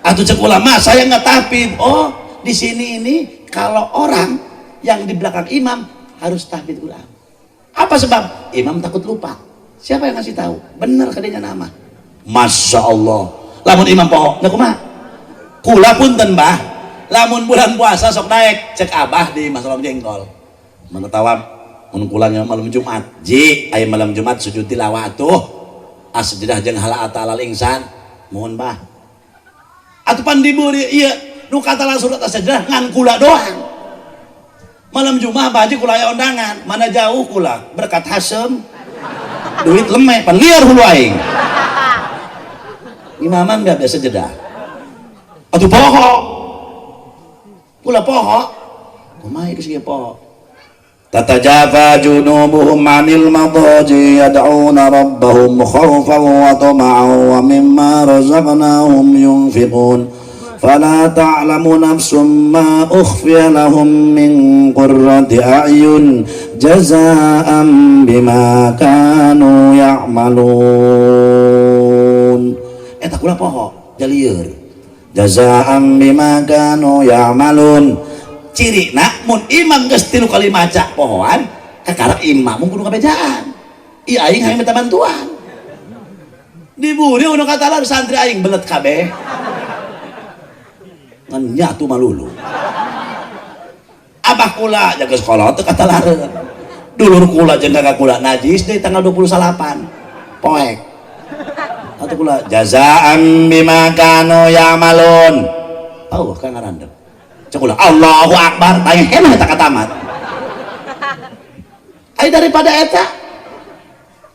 atau cek ulama saya nggak tahfidz. Oh di sini ini kalau orang yang di belakang imam harus tahfidz Quran. Apa sebab? Imam takut lupa. Siapa yang ngasih tahu? Bener kadenya nama. Masya Allah. Lamun imam poho, nah kumaha? Kula punten bah. Lamun bulan puasa sok naik cek abah di masalah jengkol. Mana tawab mun kulanya malam Jumat. Ji, aya malam Jumat sujud tilawah tuh. Asjudah jeung hal ata alal insan. Mohon bah. Atuh pan diburi ieu nu kata surat as-sajdah ngan kula doang. Malam Jumat baji kula aya undangan, mana jauh kula berkat hasem duit lemek pan liar hulu aing. Imaman nggak biasa jeda. Atuh poho. Kula poho. Kumaha geus ge poho. Tatajafa junubuhum 'anil madaji yad'una rabbahum khaufan wa tama'an wa mimma razaqnahum yunfiqun. Fala ta'lamu nafsum ma ukhfiya lahum min qurrati a'yun jazaa'an bima kanu ya'malun. Eta kula poho jalieur. Jazaa'an bima kanu ya'malun. Cirina mun imam geus 3 kali maca pohoan kakarak imam mun kudu kabejaan. Ieu aing hayang minta bantuan. Diburi nu katalar santri aing belet kabeh. Ngan nyatu malulu. Abah kula jaga sekolah teu kata lareun. Dulur kula jeung kakak kula najis deui tanggal 28 poek. Atuh kula jazaa'an bima kanu ya'malun. Oh, kan ngarandeg. Cek kula Allahu akbar, tanya keneh eta katamat. Ai daripada eta.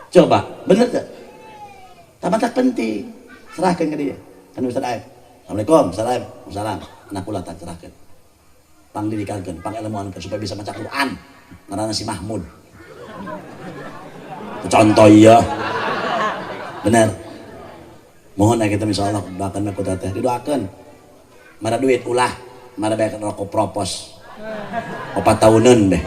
Coba, bener teu? Tamat tak penting. Serahkan ke dia. Kan Ustaz Aib. Assalamualaikum, Ustaz Aib. Salam. Anak kula tak serahkan. Pangdidikankeun, pangelmuankeun supaya bisa maca Quran. Ngaranna si Mahmud. Contoh iya. Bener. Mohon ya kita insyaallah doakan ku teteh didoakeun. Mara duit ulah, mara bae rokok propos. 4 tahunan deh.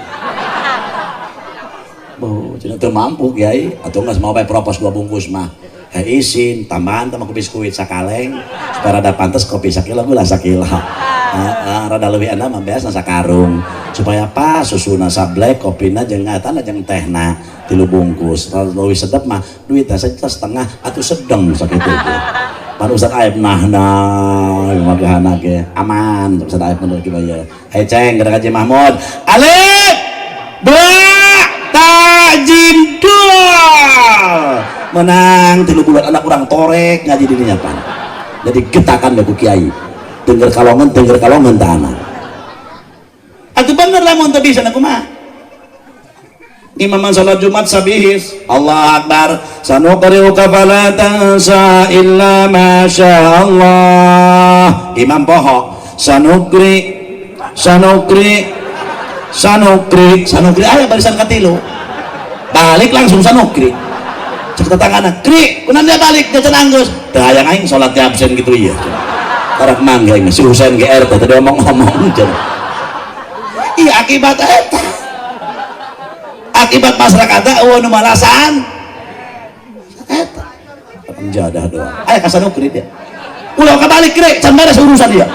Oh, cenah teu mampu kiai, atuh geus mau bae propos 2 bungkus mah. Hei isin, tambahan sama ku biskuit sakaleng supaya rada pantes kopi sakilo gula sakilo. Heeh, rada leuwih enak mah beasna sakarung supaya pas susuna sablek kopina jeung etana jeung tehna 3 bungkus. Rada leuwih sedep mah duitna sajuta setengah atuh sedeng sakitu teh. Pan Ustaz Aib nah nah magahana ge aman Ustaz Aib menurut kieu ye. Haye ceng geura Haji Mahmud. Alif ba ta jim dal. Menang 3 bulan anak urang torek ngaji di dinya pan. Jadi getakan ku kiai. Tengger kalongan ta anak. Atuh bener lamun teu bisa kumaha? Imaman salat Jumat sabihis Allah Akbar sanuqri'uka fala tansa illa ma sya Allah. Imam poho sanukri sanukri sanukri sanukri aya barisan katilu balik langsung sanukri cek tetanggana kri kunan dia balik dia cenah anggeus teu hayang aing salat di absen gitu ieu tarak mangga aing si Husain GR teh tadi omong-omong cenah. Iya akibat eta akibat masyarakat eueuh nu malasan eta jadah doang aya ka sanukri dia ulah kabalik kri can beres urusan dia.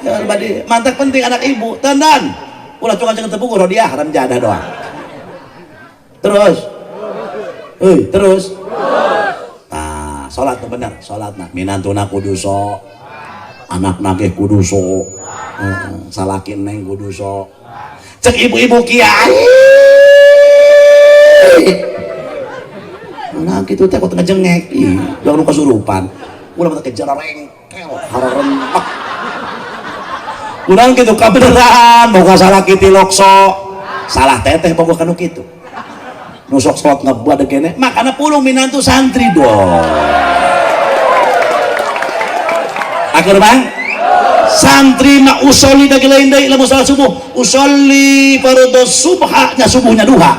Ya badi mantak penting anak ibu tandan ulah cungan cungan tepung rodiah haram jadah doang terus euy terus nah salat tuh bener salatna minantuna kudu sok anakna ge kudu sok salaki neng kudu sok cek ibu-ibu kiai nah kitu teh kok ngejengek ih ulah nu kasurupan ulah mah kejar rengkel hareremek urang kitu kabeneran boga salaki tilok sok salah teteh boga kanu kitu nu sok salat ngebuat kene makana pulung minantu santri dong akur bang santri mah usolli da lain deui lamun salat subuh usolli fardhu subha nya subuhnya duha.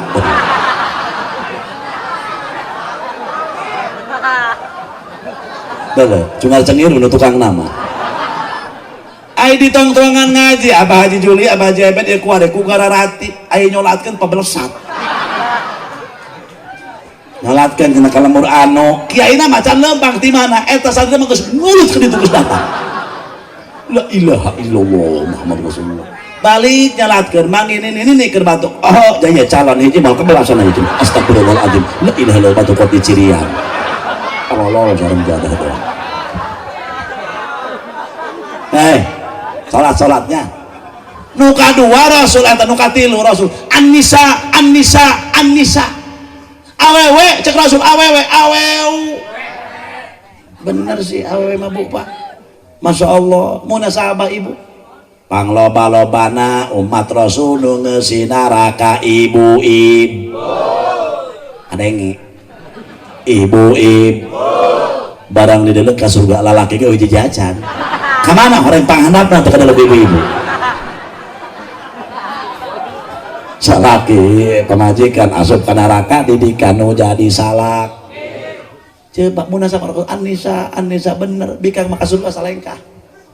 Bener, cuma cengir nu tukang nama. Ai di tongkrongan ngaji Abah Haji Juli, Abah Haji Ebet ieu kuare ku gararati ai nyolatkeun pabelesat. Nyolatkeun kana kalemur anu kiaina macan lempang ti mana eta santri mah geus ngulut ka ditu geus datang. La ilaha illallah Muhammad Rasulullah. Balik nyalatkeun mang ini ini ini keur batuk. Oh, jaya calon hiji mal kebelasan hiji. Astagfirullahaladzim. La ilaha illallah batuk kopi cirian. Allah sareng jadah doang. Salat-salatnya. Nu kadua Rasul eta nu katilu Rasul. An-Nisa, An-Nisa, An-Nisa. Awewe cek Rasul awewe, aweu. Bener sih awewe mah Bu Pak. Masya Allah, munasabah ibu. Pangloba-lobana umat Rasul nu ngeusi neraka ibu-ibu. Adenge. Ibu-ibu. Barang didelek ka surga lalaki ge hiji jajan. Ka mana horeng panghandapna teh kada lebih ibu-ibu. Salaki pamajikan asup ka neraka didikan nu jadi salak. Coba munasabah An-Nisa, An-Nisa bener bikang maka surga salengkah.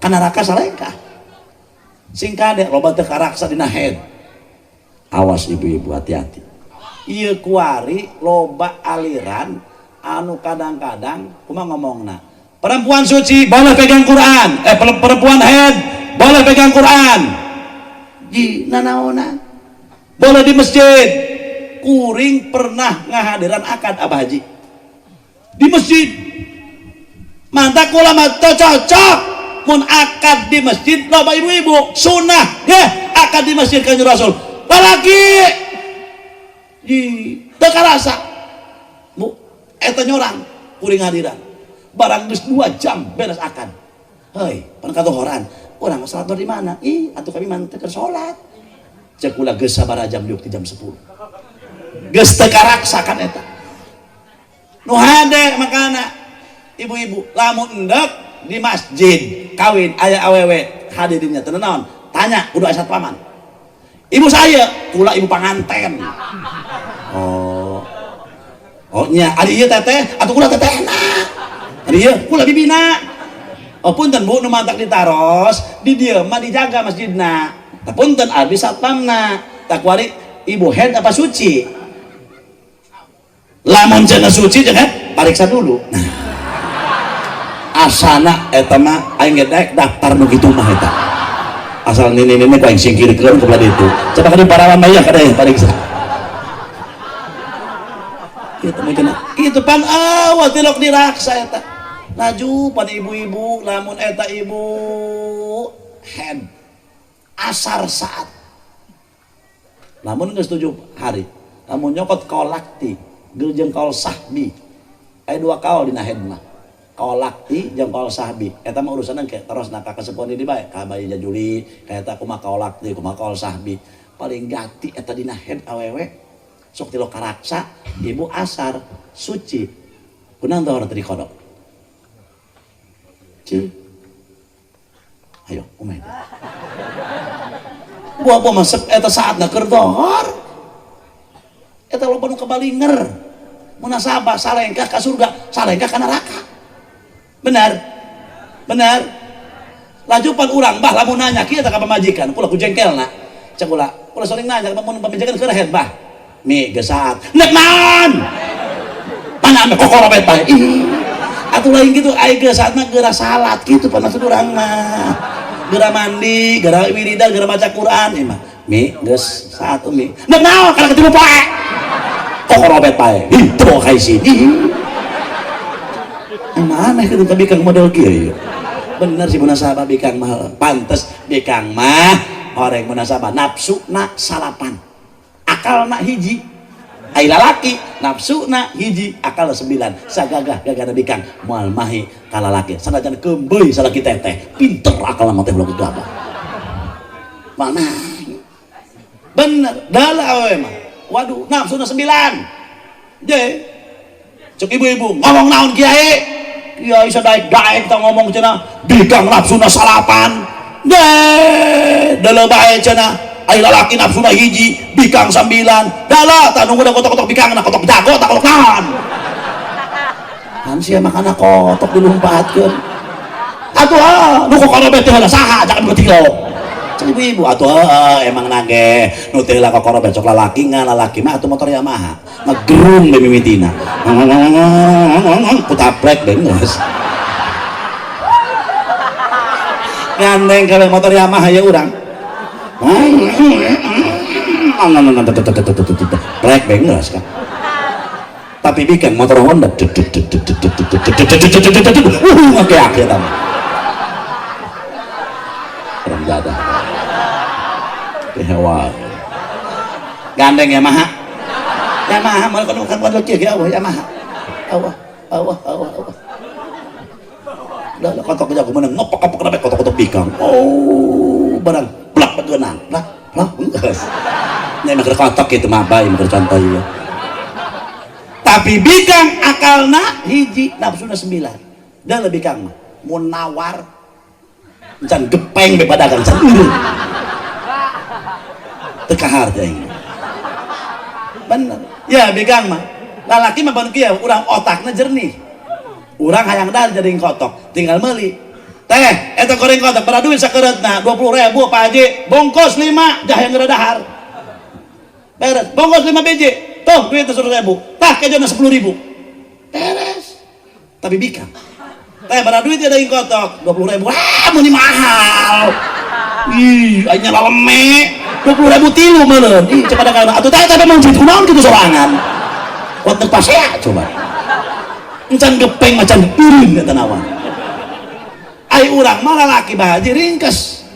Ka neraka salengkah. Sing kade loba teu karaksa dina head. Awas ibu-ibu hati-hati. Ieu kuari loba aliran anu kadang-kadang kumaha ngomongna. Perempuan suci boleh pegang Quran, perempuan head boleh pegang Quran. Ji nanaonan. Boleh di masjid. Kuring pernah ngahadiran akad Abah Haji. Di masjid. Mantap kula mah teu cocok. Mun akad di masjid loba ibu-ibu sunah ya akad di masjid Kanjeng Rasul. Lalaki di teu karasa. Bu, eta nyorang kuring hadiran. Barang geus 2 jam beres akad. Heuy, pan katohoran. Urang salat di mana? Ih, atuh kami mah teu keur salat. Cek kula geus sabaraha jam diuk ti jam 10. Geus teu karaksa kan eta. Nu hade makana ibu-ibu lamun endek di masjid kawin aya awewe hadirinnya teu naon? Tanya kudu aya satpaman. Ibu saya kula ibu panganten. Oh. Oh nya ari ieu teteh atuh kula tetehna. Ari ieu kula bibina. Oh punten Bu nu mantak ditaros di dieu mah dijaga masjidna. Tah punten abdi satpamna. Tah kuari ibu head apa suci? Lamun cenah suci jangan pariksa dulu. Nah, asana eta mah aing ge daek daftar nu kitu mah eta. Asal nini-nini ku aing singkirkeun ke belah ditu. Coba ka parawan mah ya kada pariksa. Kitu mah cenah. Kitu pan awal tilok diraksa eta. Laju pada ibu-ibu lamun eta ibu head asar saat. Lamun geus 7 hari, lamun nyokot kolakti jeung kaol sahbi. Aya 2 kaol dina head mah. Kaolakti jeung kaol sahbi. Eta mah urusanna ke terus na ka kasepuhan di bae, ka bayi jajuli, ka eta kumaha kaolakti, kumaha kaol sahbi. Paling gati eta dina head awewe sok tilok karaksa ibu asar suci. Kunaon teh orang teu dikodok? Cil. Ayo, kumaha eta? Buah-buah masuk eta saatna keur dohor. Eta loba nu kabalinger. Munasabah salengkah ka surga, salengkah ka neraka. Benar? Benar? Laju pan urang bah lamun nanya kieu teh ka pamajikan, kula ku jengkelna. Cek kula, kula sering nanya ka pamajikan keur head bah. Mi geus saat. Nek naon? Tanya ame kokorobet bae. Ih. Atuh lain kitu ai geus saatna geura salat kitu pan maksud urang mah. Geura mandi, geura wiridan, geura maca Quran ieu mah. Mi geus saat umi. Nek naon kana ketilu poe. Kokorobet bae. Ih, teu boga kaisi. Ih. Emang aneh kitu ka bikang model kieu ieu. Bener sih munasabah bikang mah pantes bikang mah horeng munasabah nafsuna salapan. Akalna hiji. Ai lalaki nafsuna hiji, akal 9. Sagagah gagana bikang moal mahi ka lalaki. Sanajan kembeuy salaki teteh, pinter akalna mah teh ulah gegabah. Moal mahi. Bener, dalah awewe mah. Waduh, nafsuna 9. Je. Cek ibu-ibu ngomong naon kiai? Kiai sadaek-daek tah ngomong cenah bikang nafsuna salapan. Je, dalah bae cenah. Ai lalaki nafsuna hiji, bikang 9. Dalah tah nunggu kotok-kotok bikangna, kotok jago tah kotok naon. Kan sia makana kotok dilumpatkeun. Atuh ah, nu kokorobet teh heula saha jangan betilok. Cek ibu-ibu atuh ah, emang nage nu teh heula kokorobet sok lalaki ngan lalaki mah atuh motor Yamaha. Ngegerung be mimitina. Kutaplek be geus. Gandeng kabeh motor Yamaha ya urang. Plek be geus kan. Tapi bikin motor Honda ngakeak eta mah. Orang jadah. Hewan. Gandeng Yamaha. Yamaha mah kudu kan model kieu ge eueuh Yamaha. Eueuh, eueuh, eueuh, eueuh. Lah kotok jago menang ngopok-ngopok kenapa kotok-kotok bikang. Oh, barang plak begenang. Lah, plak geus. Nya mah keur kotok kitu mah bae mah keur contoh ieu. Tapi bikang akalna hiji, nafsuna 9. Da lebih kang mah mun nawar encan gepeng be padagang can eureun. Teu kahar teh aing. Bener. Ya bikang mah. Lalaki mah pan kieu urang otakna jernih. Urang hayang dahar jadi kotok, tinggal meuli. Teh, eta goreng kotok bara duit sakereutna 20.000 Pak Haji, bungkus 5 jah yang geura dahar. Beres, bungkus 5 biji. Tuh duitnya 100.000. Tah kejona 10.000. Beres. Tapi bikang. Teh bara duit ya daging kotok 20.000. Wah, meuni mahal. Ih, aing nyala leme. 20.000 tilu meureun. Ih, coba dagang. Atuh teh teh memang kunaon kitu sorangan. Kuat teu pasea coba. Encan gepeng macan eureun eta nawan. Ai urang mah lalaki bah haji ringkes.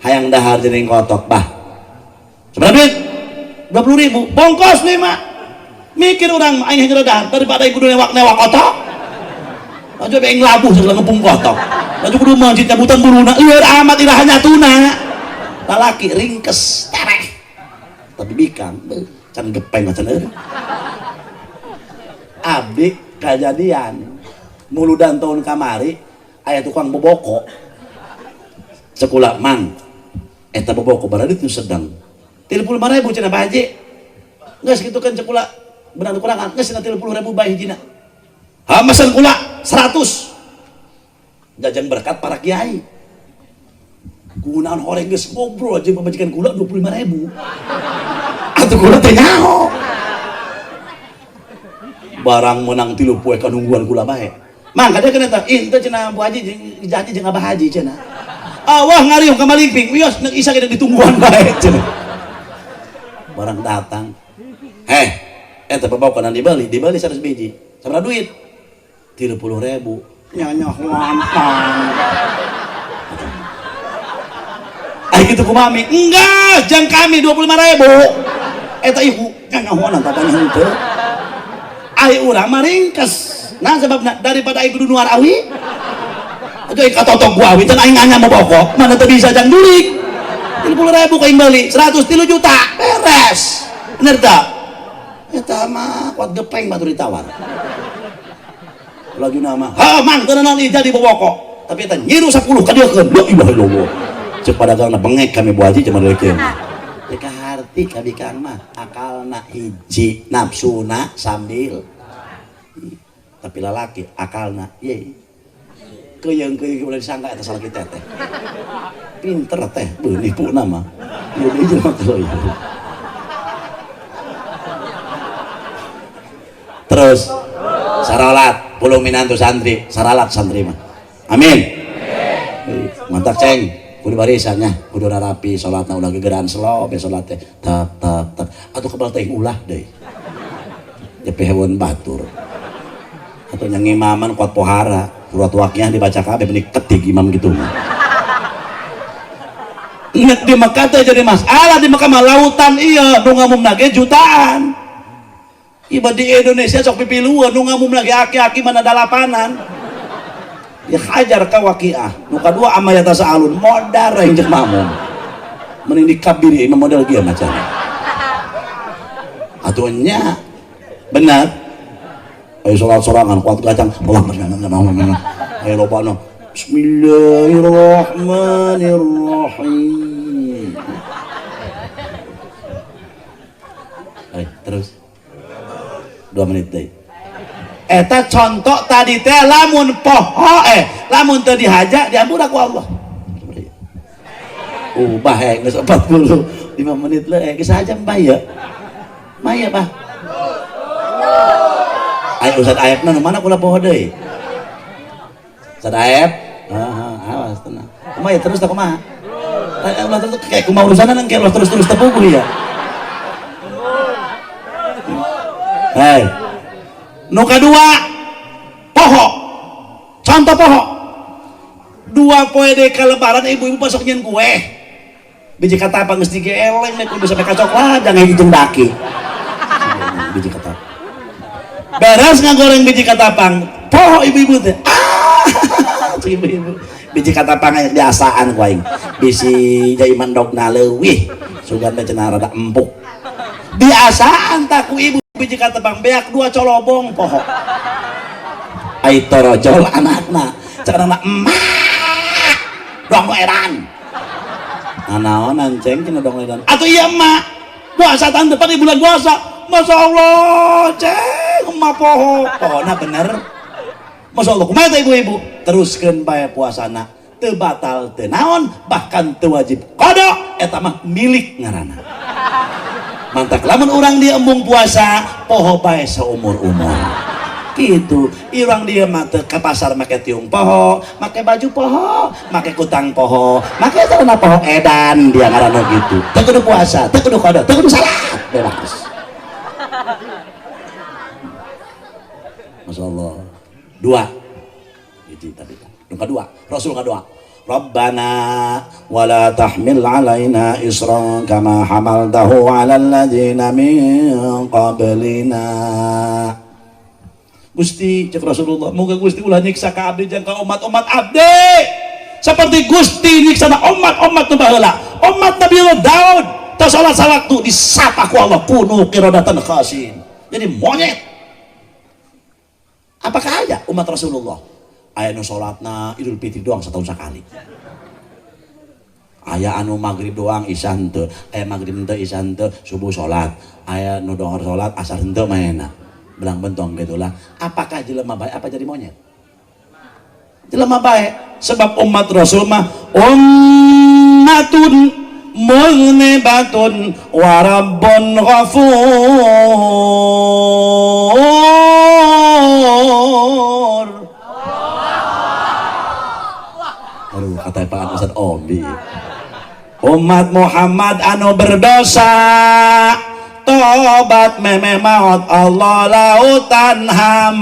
Hayang dahar jeung kotok bah. Sabaraha duit? 20.000. Bongkos 5. Mikir urang mah aing hayang dahar daripada aing kudu newak-newak kotok. Laju aing labuh segala ngepung kotok. Laju kudu manjit nyabutan buruna. Lieur amat iraha nyatuna. Lalaki ringkes tereh. Tapi bikang can gepeng can eueuh. Abdi kajadian muludan tahun kamari aya tukang boboko. Sekolah mang eta boboko baradi teu sedang. 35.000 cenah Pak Haji. Geus kitu kan cekula beunang kurangan geus cenah 30.000 bae hijina. Ha mesen kula 100. Jajan berkat para kiai. Kunaon horeng geus ngobrol jeung pamajikan kula 25.000. Atuh kula teh nyaho. Barang menang 3 poe kanungguan kula bae. Mang kada kana eta, ih teh cenah Bu Haji jeung janji jeung Abah Haji cenah. Awah ngariung ka malingping, wios neuk isa ge ditungguan bae cenah. Barang datang. Heh, eta babawa dibeli, dibeli 100 biji. Sabaraha duit? 30.000. Nyanyahuan pang. Ai kitu ku mami, enggak, jang kami 25.000. Eta ibu nyanyahuan tatanya henteu. Ai urang mah ringkes. Nah sebabna daripada aing kudu nuar awi. Aduh aing katotok ku awi teh aing nganyam boboko, mana teu bisa jang dulik. 30.000 ka aing beli, 103 juta, beres. Bener tak? Eta mah kuat gepeng batur ditawar. Laju nama, ha mang teu naon jadi boboko. Tapi eta nyiru 10 ka dieukeun. La ilaha illallah. Ceuk padagangna bengek kami Bu Haji cuman leukeun. Teu kaharti ka bikang mah akalna hiji, nafsuna sambil. Tapi lalaki akalna ye. Keuyang-keuyang ulah disangka eta salaki teh teh. Pinter teh beuh nipuna mah. Ieu deui jelema teh. Terus saralat pulung minantu santri, saralat santri mah. Amin. Mantap ceng, kudu barisannya, kudu rapi salatna ulah gegeran slow be salat teh. Tak tak tak. Atuh kebal teh ulah deui. Jepe hewan batur. Atau yang imaman kuat pohara, surat waqiah dibaca kabeh meni ketik imam gitu mah. Ingat di Mekah teh jadi masalah di Mekah mah lautan iya nu ngamumna ge jutaan. Iba di Indonesia sok pipilueun nu ngamumna ge aki-aki mana dalapanan. Ya hajar ka waqiah. Nu kadua amma yatasaalun modar aing jeung makmum. Mending dikabiri imam model kieu macana. Atuh nya benar. Ayo sholat sorangan kuat gacang Allah ayo loba no Bismillahirrahmanirrahim. Ayo terus 2 menit deui. Eta contoh tadi teh lamun poho lamun teu dihaja diampura ku Allah. Ubah geus 45 menit leuh geus aja mbah ya. Maya bah. Ayo Ustaz Aep nu mana kula poho deui? Ustaz Aep, heeh, awas tenang. Kumaha ya terus tah kumaha? Ulah terus kayak kumaha urusanna engke ulah terus-terus teu puguh ya. Hei. Nu kadua, poho. Contoh poho. 2 poe deui ka lebaran ibu-ibu masuk nyeun kue. Biji katapang geus digeleng nek kudu sampe ka coklat jangan hijung daki. Biji katapang. Beres ngagoreng biji katapang, poho ibu-ibu teh. Ah, ibu-ibu. Biji katapang aya biasaan ku aing. Bisi jaiman dogna leuwih, sugan teh cenah rada empuk. Biasaan tak ku ibu biji katapang beak 2 colobong poho. Ai torojol anakna, cek anak emak. Dong edan. Nanaonan ceng cenah dong edan. Atuh ieu emak. Puasa tahun depan di bulan puasa. Masya Allah, ceng emak poho. Pohona bener. Masya Allah, kumaha teh ibu-ibu? Teruskeun bae puasana. Teu batal teu naon, bahkan teu wajib qada, eta mah milik ngaranna. Mantak lamun urang dia embung puasa, poho bae saumur-umur. Gitu. Urang dia mah teu ka pasar make tiung poho, make baju poho, make kutang poho, make celana poho edan dia ngaranna gitu. Teu kudu puasa, teu kudu qada, teu kudu salat, bebas. Masya Allah. 2 hiji tadi. Nu kadua, Rasul kadua. Rabbana wala tahmil alaina isran kama hamaltahu alal ladzina min qablina. Gusti cek Rasulullah, moga Gusti ulah nyiksa ka abdi jeung ka umat-umat abdi. Seperti Gusti nyiksa umat-umat nu baheula. Umat Nabi Daud teu salat sawaktu disapa ku Allah kunu qiradatan khasin. Jadi monyet. Apakah aya umat Rasulullah? Aya nu salatna Idul Fitri doang setahun sekali. Aya anu maghrib doang isya henteu, aya maghrib henteu isya henteu, subuh salat. Aya nu dohor salat asar henteu maena. Belang bentong gitulah. Apakah jelema bae apa jadi monyet? Jelema bae sebab umat Rasul mah ummatun muznibatun wa rabbun ghafur. Aduh, kata Pak Ustaz Obi. Umat Muhammad anu berdosa tobat memeh maut Allah lautan ham.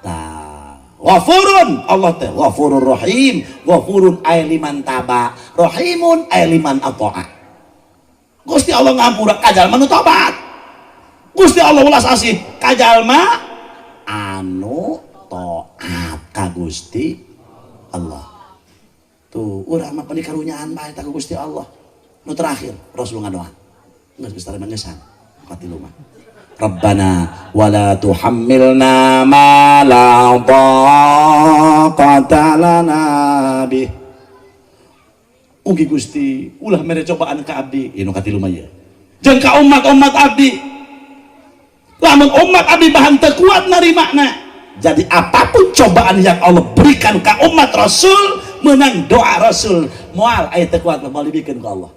Tah, ghafurun Allah teh ghafurur rahim, ghafurun ay liman taba, rahimun ay liman ata'a. Gusti Allah ngampura ka jalma nu tobat. Gusti Allah welas asih ka jalma anu taat ka Gusti Allah. Tuh, urang mah panikarunyaan bae ta ku Gusti Allah. Nu terakhir Rasul ngadoa. Geus geus tarima ngesan katilu mah. Rabbana wala tuhammilna ma la taqata lana bih. Ugi Gusti, ulah mere cobaan ka abdi. Ieu nu katilu mah ieu. Jeung ka umat-umat abdi. Lamun umat abdi bahan teu kuat narimana. Jadi apapun cobaan yang Allah berikan ke umat Rasul, menang doa Rasul, moal aya teu kuat moal dibikeun ku Allah.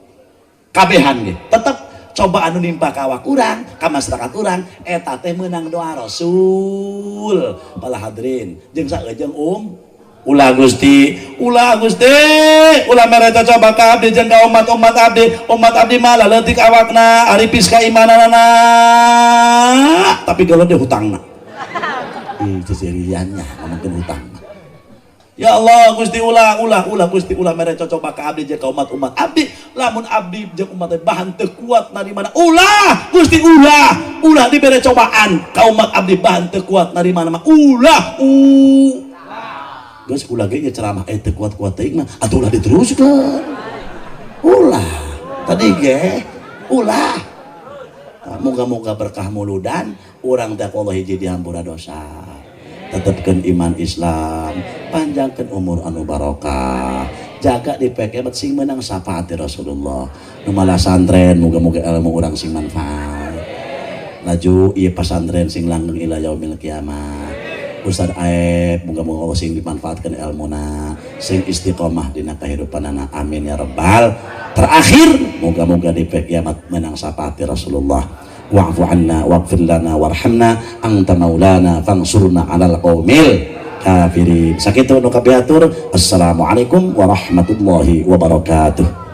Kabehan ge, tetep cobaan nu nimpa ka awak urang, ka masyarakat urang, eta teh meunang doa Rasul. Para hadirin, jeung saeujeng ulah Gusti, ulah Gusti, ulah mere coba ka abdi jeung ka umat-umat abdi, umat abdi mah laleutik awakna, aripis kaimananana, tapi geuleuh hutangna. Itu seriannya ngomongkeun hutang. Ya Allah Gusti ulah ulah ulah Gusti ulah mere cocoba ka abdi jeung ka umat-umat abdi, lamun abdi jeung umat teh bahan teu kuat narimana ulah Gusti ulah ulah dibere cobaan ka umat abdi bahan teu kuat narimana mah ulah u geus ulah ge nya ceramah teu kuat-kuat teuing mah atuh ulah diteruskeun ulah tadi ge ulah. Moga-moga berkah muludan urang teh Allah hiji dihampura dosa, tetepkeun iman Islam, panjangkeun umur anu barokah, jaga di PKB sing menang syafaat Rasulullah. Nu malah santren moga-moga ilmu urang sing manfaat. Laju ieu pasantren sing langgeng ila yaumil kiamah. Ustaz Aep moga-moga Allah sing dimanfaatkeun ilmuna, sing istiqomah dina kahirupanana. Amin ya rabbal. Terakhir moga-moga di kiamat menang syafaat Rasulullah. Wa'fu anna waghfir lana warhamna anta maulana fansurna 'alal qaumil kafirin. Sakitu nu kapihatur. Assalamualaikum warahmatullahi wabarakatuh.